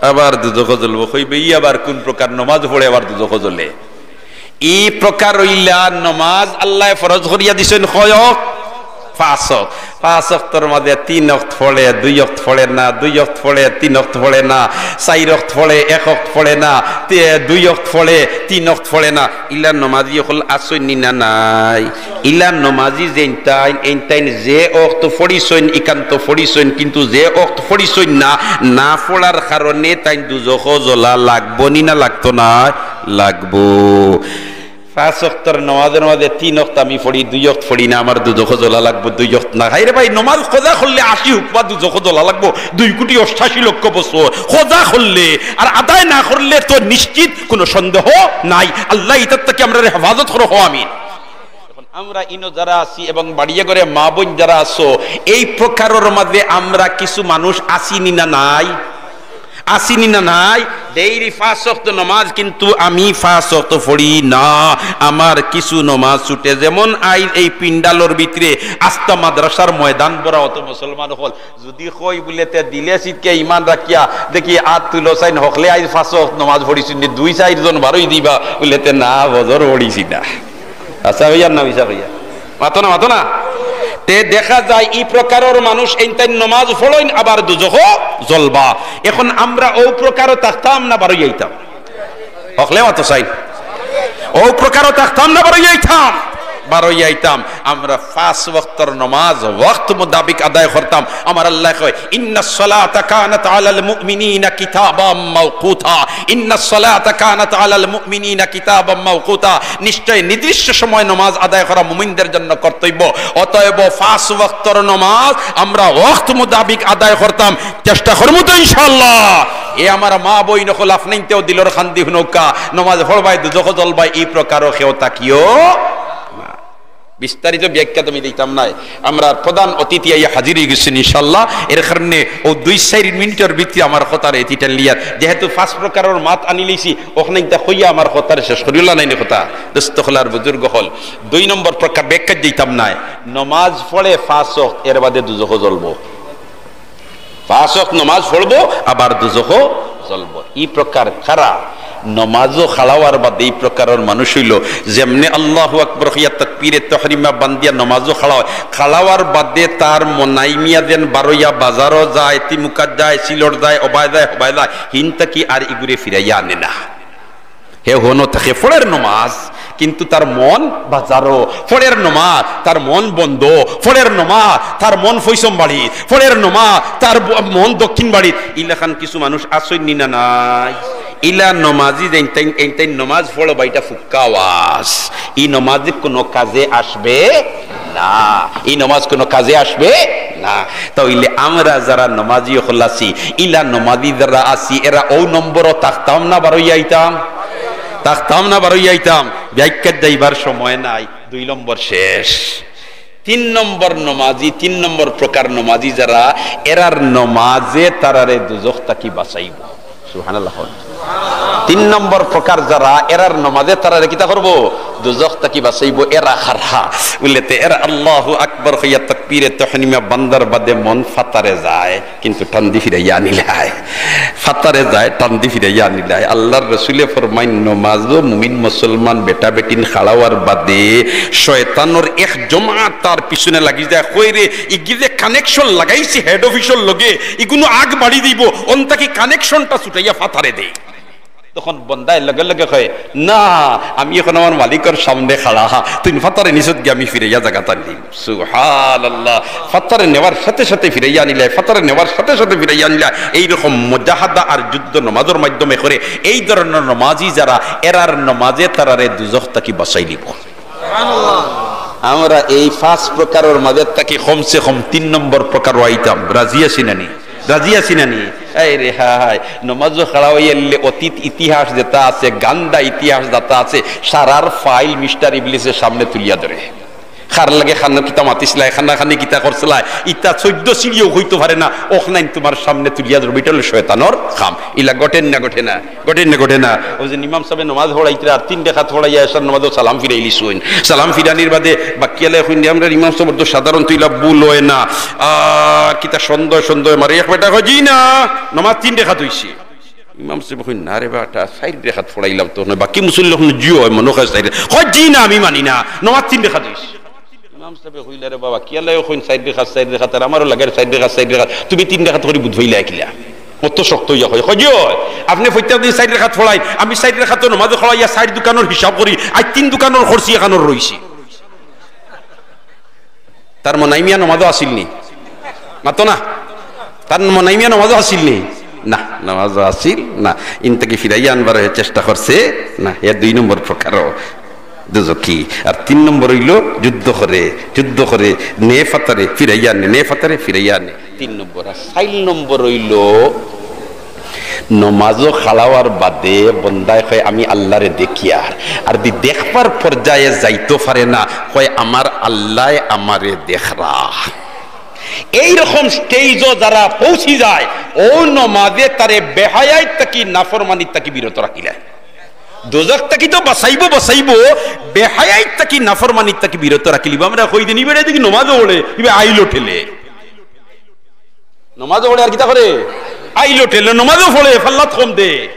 আবার দুজখো জ্বলবো। কইবে, "ই আবার কুন প্রকার নমাজ পড়ে আবার দুজখো জ্বলে?" ই প্রকার অইলা নমাজ আল্লায় ফরজ করিয়া দিছইন কয় অক্ত? পাঁচ অক্ত। পাঁচ অক্তর মাঝে তিন অক্ত পড়ে, দুই অক্ত পড়ে না, দুই অক্ত পড়ে, তিন অক্ত পড়ে না, চাইর অক্ত পড়ে, এক অক্ত পড়ে না, তে-, দুই অক্ত পড়ে, তিন অক্ত পড়ে না। ইলা নমাজি অকল আছইন নি না নাই? ইলা নমাজি যেইনতাইন, এইনতাইন যে অক্ত পড়িছইন, ইখান তো পড়িছইন, কিন্তু যে অক্ত পড়িছইন না, না পড়ার কারণে তাইন দুজখো জ্বলা লাগবো নি না লাগতো না? লাগবো। পাঁচ অক্তর নমাজর মাঝে তিন অক্ত আমি পড়ি, দুই অক্ত পড়ি না, আমার দুজখো জ্বলা লাগবো, দুই অক্ত না। হায়রে ভাই, নমাজ কজা করলে আশি হুকবা দুজখো জ্বলা লাগবো, দুই কোটি অষ্টাশি লক্ষ বছর কজা করলে, আর আদায় না করলে তো নিশ্চিত কোনো সন্দেহ নাই। আল্লাহ ইতার থাকি আমরারে হেফাজত করো, কও আমিন। এখন আমরা ইনো যারা আছি এবং বাড়িয়ে ঘরে মা বইন যারা আছো, এই প্রকারর মাঝে আমরা কিছু মানুষ আছি নি না নাই? আছি নি না নাই? দেইরি পাঁচ অক্ত নমাজ, কিন্তু আমি পাঁচ অক্ত পড়ি না। আমার কিছু নমাজ ছুটে, যেমন আইজ এই পিন্ডালর ভিতরে আস্তা মাদ্রাসার ময়দান ভরা অত মুসলমান অকল। যুদি কই বুলে তে দিলে সিটকে ইমান রাখিয়া দেখি আত তুলো চাইন, হকলে আইজ পাঁচ অক্ত নমাজ পড়িছইন নি, দুই চাইর জন বারই দিবা বুলে তে না, ফজর পড়িছি না। আচ্ছা কইয়ার না মিছা কইয়ার? মাতো না, মাতো না। তে দেখা যায় ই প্রকারর মানুষ এইনতাইন নমাজ পড়ইন আবার দুজখো জ্বলবা। এখন আমরা অউ প্রকারও থাকতাম না বারই আইতাম? হকলে মাতো চাইন। অউ প্রকারও থাকতাম না বারই আইতাম? বারই আইতাম। আমরা পাঁচ ওয়াক্তর নমাজ ওয়াক্ত মোতাবিক আদায় করতাম। আমার আল্লায় কয়, "ইন্নাস সালাতা কানাত আলাল মুমিনিনা কিতাবাম মাওকুতা। ইন্নাস সালাতা কানাত আলাল মুমিনিনা কিতাবাম মাওকুতা।" নিশ্চয় নির্দিষ্ট সময় নমাজ আদায় করা মুমিনদের জন্য কর্তব্য। অতএব পাঁচ ওয়াক্তর নমাজ আমরা ওয়াক্ত মোতাবিক আদায় করতাম। চেষ্টা করমু তো ইনশাআল্লাহ। এ আমার মা বইন অকল, আপনাইনতেও দিলর কান্দি হুনউক্কা, নমাজ পড়বায় দুজখো জ্বলবায়, ই প্রকারও কেউ থাকিও না। বিস্তারিত ব্যাখ্যা তো আমি দিতাম নায়, আমরার প্রধান অতিথি আইয়া হাজির অইগেছইন ইনশাআল্লাহ। এর কারণে অউ দুই চাইর মিনিটর ভিতরে আমার কথার এতিটান লিয়ার, যেহেতু পাঁচ প্রকারর মাত আনিলাইছি, অখান ইতা কইয়া আমার কথার শেষ করিলা নাইনি কথা। দোস্ত অকল আর বুজুর্গ অকল, দুই নম্বর প্রকার ব্যাখ্যা দিতাম নায়, নমাজ পড়ে পাঁচ ওয়াক্ত, এর বাদে দুজখো জ্বলবো। পাঁচ ওয়াক্ত নমাজ পড়বো, আবার দুজখো জ্বলবো। ই প্রকার কারা? নমাজো খাড়া অওয়ার বাদে ই প্রকারর মানুষ অইলো, যেমনে আল্লাহু আকবার কইয়া তাকবীরে তহরিমা বান্দিয়া নমাজো খাড়া অয়, খাড়া অওয়ার বাদে তার মনাইমিয়া যেন বারইয়া বাজারো যায়, তিমুকাত যায়, সিলট যায়, অবায় যায়, হবায় যায়, হিন থাকি আর ইগুরে ফিরাইয়া আনে না। হে হনো থাকে ফড়ের নমাজ, কিন্তু তার মন বাজারো। ফড়ের নমাজ, তার মন বন্দো। ফড়ের নমাজ, তার মন ফৈসম বাড়ি। ফড়ের নমাজ, তার ব-, মন দক্ষিণ বাড়ি। ইলাখান কিছু মানুষ আছইন নি না নাই? ইলা নমাজি যেইন তাইন, এইন তাইন নমাজ পড়ো বা, ইটা ফুক্কা আওয়াজ। ই নমাজি কুনু কাজে আসবে না, ই নমাজ কুনু কাজে আসবে না। তা অইলে আমরা যারা নমাজি অকল আছি, ইলা নমাজি যারা আছি, এরা অউ নম্বরো থাকতাম না বারইয়া আইতাম? থাকতাম না বারইয়া আইতাম? ব্যাখ্যাত যাইবার সময় নাই, দুই নম্বর শেষ। তিন নম্বর নমাজি, তিন নম্বর প্রকার নমাজি যারা, এরার নমাজে তারারে দুজখ থাকি বাঁচাইবো। সুবহানাল্লাহ। তিন নম্বর প্রকার যারা, এরার নমাজে তারারে কিতা করবো? দুজখ থাকি বাঁচাইবো। এরা কারা? বুলে তে এরা আল্লাহু আকবার কইয়া তাকবীরে তহরিমা বান্দার বাদে মন ফাতারে যায়, কিন্তু টানদি ফিরাইয়া আনিলায়। ফাতারে যায়, টানদি ফিরাইয়া আনিলায়। আল্লাহর রসুলে ফরমাইন, নমাজো মুমিন মুসলমান বেটা বেটিন খাড়া অওয়ার বাদে শয়তানর এক জমাত তার পিছনে লাগি যায়। কয় রে, ইগিয়ে যে connection লাগাইছে head office-র লগে, ইগুনু আগ বাড়ি দিবো, অন থাকি connection-টা ছুটাইয়া ফাতারে দেয়। তখন বন্দায় লগে লগে কয়, "না, আমি অখন আমার মালিকর সামনে খাড়া, তুইন ফাতারে নিছত গিয়া আমি ফিরাইয়া জাগাত আনিলিমু।" সুবহানাল্লাহ। ফাতারে নেওয়ার সাথে সাথে ফিরাইয়া আনিলায়, ফাতারে নেওয়ার সাথে সাথে ফিরাইয়া আনিলায়। এইরকম মুজাহাদা আর যুদ্ধ নমাজর মাধ্যমে করে, এই ধরনর নমাজি যারা, এরার নমাজে তারারে দুজখ থাকি বাঁচাইলিবো। আমরা এই পাঁচ প্রকারর মাঝে থাকি কমসে কম তিন নম্বর প্রকারো আইতাম। রাজি আছি না নি? রাজি আছি না নি? এই রে হায়, নমাজো খাড়া অইলে অতীত ইতিহাস যেটা আছে, গান্দা ইতিহাস যেটা আছে, সারার file মিস্টার ইবলিসে সামনে তুলিয়া ধরে। কার লগে কানো কিতা মাতিছিলায়, কানাকানি কিতা করছিলায়, ইতা চৈদ্দ সিঁড়িও কইতো পারে না, অখনাইন তুমার সামনে তুলিয়া ধরবো, ইটা অইলো শয়তানর কাম। ইলা ঘটের না ঘটে না? ঘটের না ঘটে না? অউ যে ইমাম সাবে নমাজ পড়াইতরা আর তিন রেকাত পড়াইয়া এশার নমাজো সালাম ফিরাইলিছইন। সালাম ফিরানির বাদে বাকিয়ালায় কইন, "আমরার ইমাম সাবর তো সাধারণত ইলা ভুল অয় না, আর কিতা সন্দেহ সন্দেহ মারে।" এক বেটা কয়, "জি না, নমাজ তিন রেকাত অইছে।" ইমাম সাবে কইন, "না রে বেটা, চাইর রেকাত পড়াইলাম তো, বাকি মুসল্লি অকলে জি অয়, মনো কয় চাইর রেকাত।" কয়, "জি না, আমি মানি না, নমাজ তিন রেকাত অইছে।" ইমাম সাবে কইলা, "রে বাবা, কিয়ালায় কইন চাইর রেকাত, চাইর রেকাত, আর আমারও লাগের চাইর রেকাত, চাইর রেকাত, তুমি তিন রেকাত করি বুঝ পাইলায় কিলা?" অত শক্ত অইয়া কয়, কয়, "জি অয়, আপনে প্রত্যেক দিন চাইর রেকাত পড়াইন, আমি চাইর রেকাতো নমাজো খাড়াইয়া চাইর দোকানর হিসাব করি, আইজ তিন দোকানর করছি, এখানোর রইছি।" তার মনাইমিয়া নমাজো আছিল নি? মাতো না। তার মনাইমিয়া নমাজো আছিল নি? না, নমাজো আছিল না। ইন থাকি ফিরাইয়া আনবার হে চেষ্টা করছে না। হে দুই নম্বর প্রকারও দুজখি। আর তিন নম্বর অইলো যুদ্ধ করে, যুদ্ধ করে, নে ফাতারে ফিরাইয়া আনে, নে ফাতারে ফিরাইয়া আনে। তিন নম্বর। আর চাইর নম্বর অইলো নমাজো খাড়া অওয়ার বাদে বন্দায় কয়, "আমি আল্লারে দেখিয়ার।" আর যুদি দেখবার পর্যায়ে যাইতো পারে না, কয়, "আমার আল্লায় আমারে দেখরা।" এইরকম stage-ও যারা পৌঁছি যায়, অউ নমাজে তারে বেহায়াইত থাকি নাফরমানিত থাকি বিরত রাখিলায়। দুজখ থাকি তো বাঁচাইবো, বাঁচাইবো, বেহায়াইত থাকি নাফরমানিত থাকি বিরত রাখিলিবো। আমরা কই দিন, "ইবারে দেখি নমাজও পড়ে, ইবা আইলো ঠেলে।" নমাজও পড়ে আর কিতা করে? আইলো ঠেলে, নমাজও পড়ে, ফাল্লাত কম দে।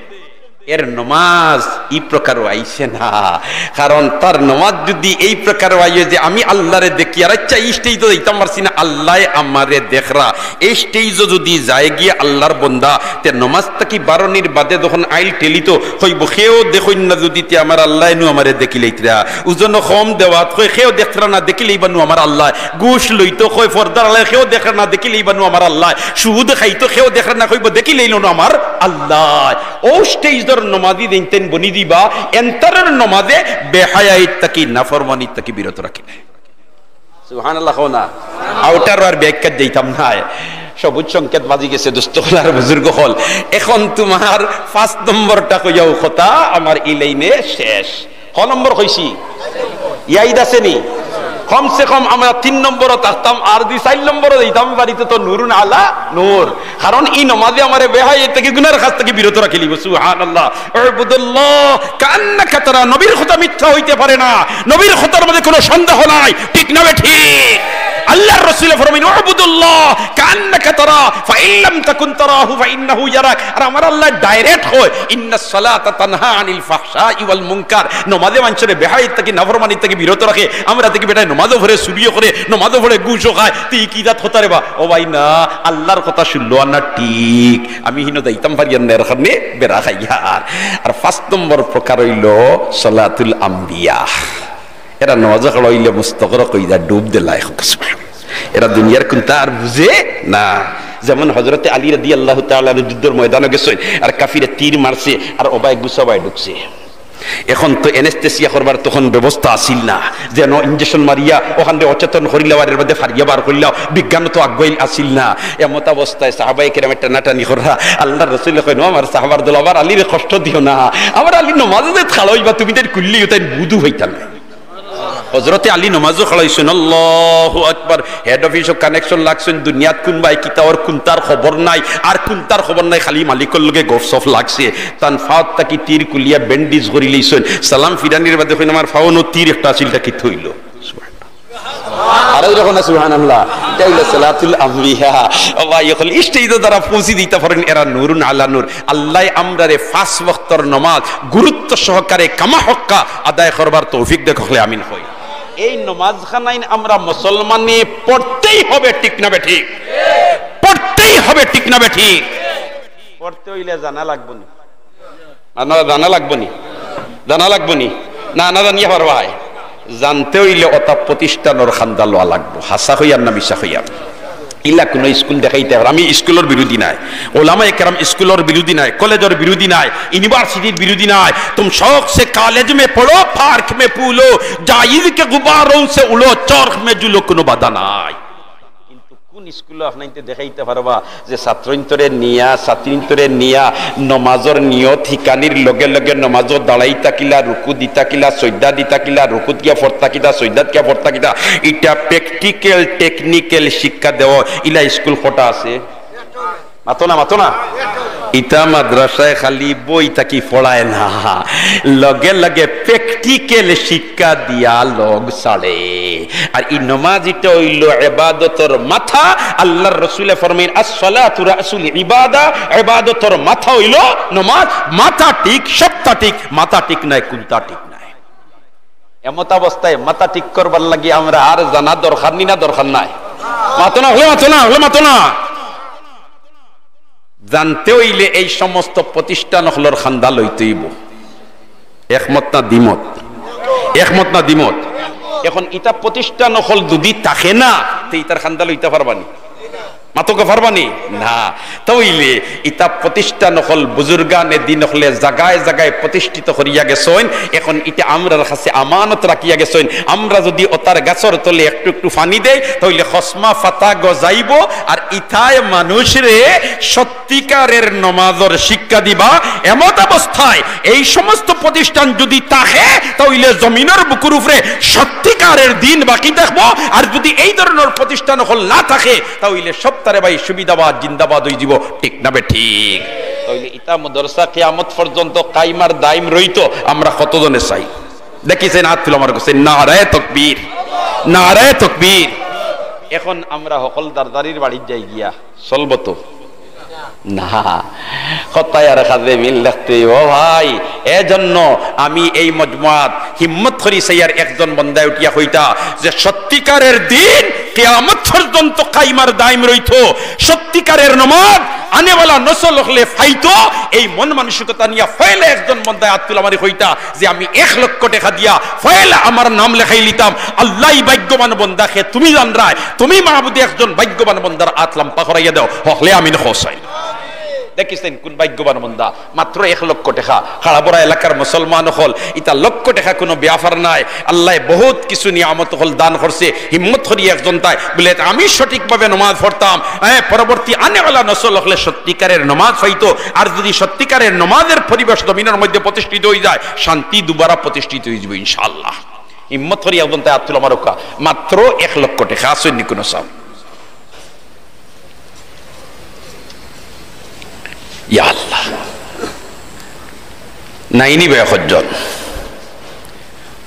এর নমাজ ই প্রকারও আইছে না। কারণ তার নমাজ যুদি এই প্রকারও আইয়ে যে আমি আল্লারে দেখিয়ার, আচ্ছা, ই stage-ও যাইতাম পারছি না, আল্লায় আমারে দেখরা, এই stage-ও যুদি যায় গিয়া আল্লার বন্দা, তে নমাজ থাকি বারনির বাদে যখন আইল ঠেলিতো, কইবো, "কেউ দেখইন না যুদি তে আমার আল্লায় নু আমারে দেখিলাইতরা।" ওজনো কম দেওয়াত কয়, "কেউ দেখরা না দেখিলাইবা নু আমার আল্লায়।" ঘুষ লইতো কয়, "পর্দার আড়ালে কেউ দেখরা না দেখিলাইবা নু আমার আল্লায়।" সুদ খাইতো, কেউ দেখরা না, কইবো, "দেখিলাইলো নু আমার আল্লায়।" অউ stage-র নমাজি যেইন তাইন বনি দিবা, এন্তরের নমাজে বেহায়াইত থাকি নাফরমানিত থাকি বিরত রাখিলায়। সুবহানাল্লাহ কও না। আউটার আর ব্যাখ্যাত যাইতাম নায়। সবুজ সংকেত বাজি গেছে, দোস্ত অকল আর বুজুর্গ অকল। এখন তুমার পাঁচ নম্বরটা কইয়াউ কথা আমার ই লাইনে শেষ। ক নম্বর কইছি? ইয়াদ আছে নি? কমসে কম আমরা তিন নম্বরো থাকতাম, আর যদি চাইর নম্বরো যাইতাম পারি তে তো নূরুন আলা নূর। কারণ ই নমাজে আমারে বেহায়াই থাকি, গুনার কাজ থাকি বিরত রাখিলিবো। সুবহানাল্লাহ। উবুদুল্লাহ কাআন্নাকা তারা, নবীর কথা মিথ্যা হইতে পারে না, নবীর কথার মধ্যে কোনো সন্দেহ নাই, ঠিক না বেঠিক? আল্লাহর রসুলে ফরমাইন, "উবুদুল্লাহ কাআন্নাকা তারা, ফাইন লাম তাকুন তারাহু ফাইন্নাহু ইয়ারাক।" আর আমার আল্লাহ direct কয়, "ইন্নাস সালাতা তানহা আনিল ফাহশাই ওয়াল মুনকার।" নমাজে মানষরে বেহায়াই থাকি, নাফরমানি থাকি বিরত রাখে। আমরা দেখি বেটায় নমাজও পড়ে, চুরিও করে, নমাজও পড়ে, ঘুষও খায়। তে ই কি জাত কথা রে বা? ও ভাই না, আল্লাহর কথা শুনলো আর না ঠিক। আমি হিনো যাইতাম পারি আর না, এর কারণে বেড়া খাইয়ার। আর পাঁচ নম্বর প্রকার অইলো সালাতুল আম্বিয়া। এরা নমাজে খাড়া অইলে মুস্তগরক অইয়া ডুব দিলায়। এরা দুনিয়ার কুন্তা আর বুঝে না। যেমন হযরতে আলী রাদিয়াল্লাহু তাআলা আনহু যুদ্ধর ময়দানো গেছইন, আর কাফিরে তীর মারছে, আর অবায় গুছাবায় ঢুকছে। এখন তো anesthesia করবার তখন ব্যবস্থা আছিল না, যেন injection মারিয়া ওখান অচেতন করিলাও, আর এর মধ্যে ফারিয়া বার করিলাও, বিজ্ঞান তো আগুয়াইল আছিল না। এমত অবস্থায় সাহাবায়ে কেরামে টানাটানি কররা, আল্লাহর রসুলে কইন, "ও আমার সাহাবার দল, আমার আলীরে কষ্ট দিও না, আমার আলী নমাজে যে খাড়া অইবা, তুমি তাইন কুল্লি তাইন বুধু হইতা না।" হযরতে আলী নমাজও খাড়া অইছইন, আল্লাহু আকবার, head office-ও connection লাগছইন, দুনিয়াত কুনবায় কিতা অর কুন্তার খবর নাই, আর কুন্তার খবর নাই, খালি মালিকর লগে গফসফ লাগছে। তান ফাওত থাকি তীর খুলিয়া bandage করি লইছইন, সালাম ফিরানির বাদে কইন, "আমার ফাওনো তীর একটা আছিল, ইটা কিতা অইলো?" আর ওই রকম না, সুবহানাল্লাহ। ইটা অইলো সালাতুল আম্বিয়া। ও ভাই, অকল stage-ও যারা পৌঁছি দিতা পারইন, এরা নূরুন আলা নূর। আল্লায় আমরারে পাঁচ ওয়াক্তর নমাজ গুরুত্ব সহকারে কামা হক্কা আদায় করবার তৌফিক দেউক, হকলে আমিন কই। এই নমাজ খানাইন আমরা মুসলমানে পড়তেই হবে, ঠিক না বেঠিক? পড়তেই হবে, ঠিক না বেঠিক? পড়তে অইলে জানা লাগবো নি? আপনারা জানা লাগবো নি? জানা লাগবো নি? না, না জানিয়া পারবায়? জানতে অইলে ওটা প্রতিষ্ঠানর খান্দা লওয়া লাগবো। হাছা কইয়ার না মিছা কইয়ার? ইলা কুনু স্কুল দেখাইতে পারবা? আমি স্কুলর বিরোধী নায়, ওলামায়ে কেরাম স্কুলর বিরোধী নায়, কলেজর বিরোধী নায়, university-র বিরোধী নায়। তুম শৌক সে কলেজ মে পড়ো, পার্ক মে পুলো, জায়েজ কে গুবারোঁ সে উড়ো, চরখ মে ঝুলো, কুনু বাধা নাই। কিন্তু কুন স্কুলো আপনাইন্তে দেখাইতা পারবা যে ছাত্রইন্তরে নিয়া, ছাত্রীন্তরে নিয়া নমাজর নিয়ত হিকানির লগে লগে নমাজো দাঁড়াইতা কিলা, রুকু দিতা কিলা, সইজদা দিতা কিলা, রুকুত গিয়া পড়তা কিতা, সইজদাত গিয়া পড়তা কিতা, ইটা practical technical শিক্ষা দেওয়া, ইলা স্কুল কটা আছে? মাতো না, মাতো না। ইতা মাদ্রাসায় খালি বই থাকি পড়ায় না, লগে লগে practical শিক্ষা দিয়া লগ ছাড়ে। আর ই নমাজ ইটা অইলো ইবাদতর মাথা। আল্লাহর রসুলে ফরমাইন, "আসসালাতু রাসুল ইবাদা", ইবাদতর মাথা অইলো নমাজ। মাথা ঠিক, সবটা ঠিক, মাথা ঠিক নায়, কুন্তা ঠিক নায়। এমত অবস্থায় মাথা ঠিক করবার লাগি আমরা আর জানা দরকার নি না দরকার নাই? মাতো না, হকলে মাতো না, হকলে মাতো না। জানতে অইলে এই সমস্ত প্রতিষ্ঠান অকলর খান্দা লইতে অইবো। একমত না দ্বিমত? একমত না দ্বিমত? এখন ইতা প্রতিষ্ঠান অকল যদি থাকে না, তে ইতার খান্দা লইতা পারবা নি? মাতউক্কা, পারবা নি? না। তা অইলে ইতা প্রতিষ্ঠান অকল বুজুর্গানে দিন অকলে জাগায় জাগায় প্রতিষ্ঠিত করিয়া গেছইন, এখন ইতা আমরার কাছে আমানত রাখিয়া গেছইন। আমরা যদি ওতার গাছর তলে একটু একটু পানি দেই, তা অইলে খসমা পাতা গজাইবো, আর ইতায় মানুষরে সত্যিকারের নমাজর শিক্ষা দিবা। এমত অবস্থায় এই সমস্ত প্রতিষ্ঠান যদি থাকে, তা অইলে জমিনর বুকুর উপরে সত্যিকারের দিন বাকি থাকবো। আর যদি এই ধরনর প্রতিষ্ঠান অকল না থাকে, তা অইলে সবতারে ভাই সুবিধাবাদ, জিন্দাবাদ অইযিবো, ঠিক না বেঠিক? তা অইলে ইতা মাদ্রাসা কিয়ামত পর্যন্ত কাইম আর দাইম রইতো, আমরা কতজনে চাই? দেখিছেন, আত তুলো আমার কাছে, নারায়ে তকবীর, নারায়ে তকবীর। এখন আমরা হকল দারদারির বাড়িত যাই গিয়া, চলবো তো? না, কথায় আর কাজে মিল রাখতে অইবো। ও ভাই, এজন্য আমি এই মজমুয়াত হিম্মত করি চাইয়ার একজন বন্দায় উঠিয়া কইতা যে সত্যিকারের দিন কিয়ামত পর্যন্ত কাইম আর দাইম রইতো, সত্যিকারের নমাজ আনেওয়ালা নসল অকলে পাইতো, এই মন মানসিকতা নিয়া পয়লা একজন বন্দায় আত তুলা মারি কইতা যে আমি এক লক্ষ টেকা দিয়া পয়লা আমার নাম লেখাইলিতাম, আল্লায় ভাগ্যবান বন্দা কে তুমি জানরায়, তুমি মাবুদে একজন ভাগ্যবান বন্দার আত লাম্বা করাইয়া দেও, হকলে আমিন কও চাই। দেখিছেন কুন ভাগ্যবান বন্দা, মাত্র এক লক্ষ টেকা, খাড়াবড়া এলাকার মুসলমান অকল, ইতা লক্ষ টেকা কুনু ব্যাপার নায়। আল্লায় বহুত কিছু নিয়ামত অকল দান করছে, হিম্মত করি একজন তাই বুলে, "আমি সঠিকভাবে নমাজ পড়তাম, হ্যাঁ, পরবর্তী আনেওয়ালা নসল অকলে সত্যিকারের নমাজ পাইতো, আর যদি সত্যিকারের নমাজের পরিবেশ জমিনর মধ্যে প্রতিষ্ঠিত অইযায়, শান্তি দুবারা প্রতিষ্ঠিত অইযিবো ইনশাআল্লাহ।" হিম্মত করি একজন তাই আত্তুল আমার রক্ষা, মাত্র এক লক্ষ টেকা আছে নি কোনো সাব? ইয়া আল্লাহ, নাইনি ভাই হজ্জন।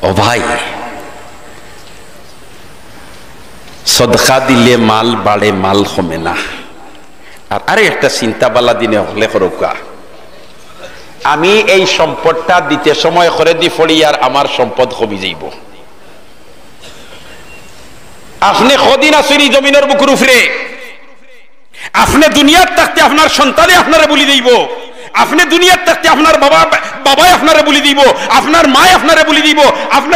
ও ভাই, সদকা দিলে মাল বাড়ে, মাল কমে না। আর আরে একটা চিন্তা বালা দিনে হকলে করউক্কা, আমি এই সম্পদটা দিতে সময় করে দি পড়ি আর আমার সম্পদ কমি যাইব। আপনে কদিন আছইন ই জমিনর বুকুর উপরে? আপনে দুনিয়াত থাকতে আপনার সন্তানে আপনারে বুলি দিবো, আপনে দুনিয়াত থাকতে আপনার বাবা, বাবায় আপনারে বুলি দিবো, আপনার মায় আপনারে বুলি দিবো, আপনে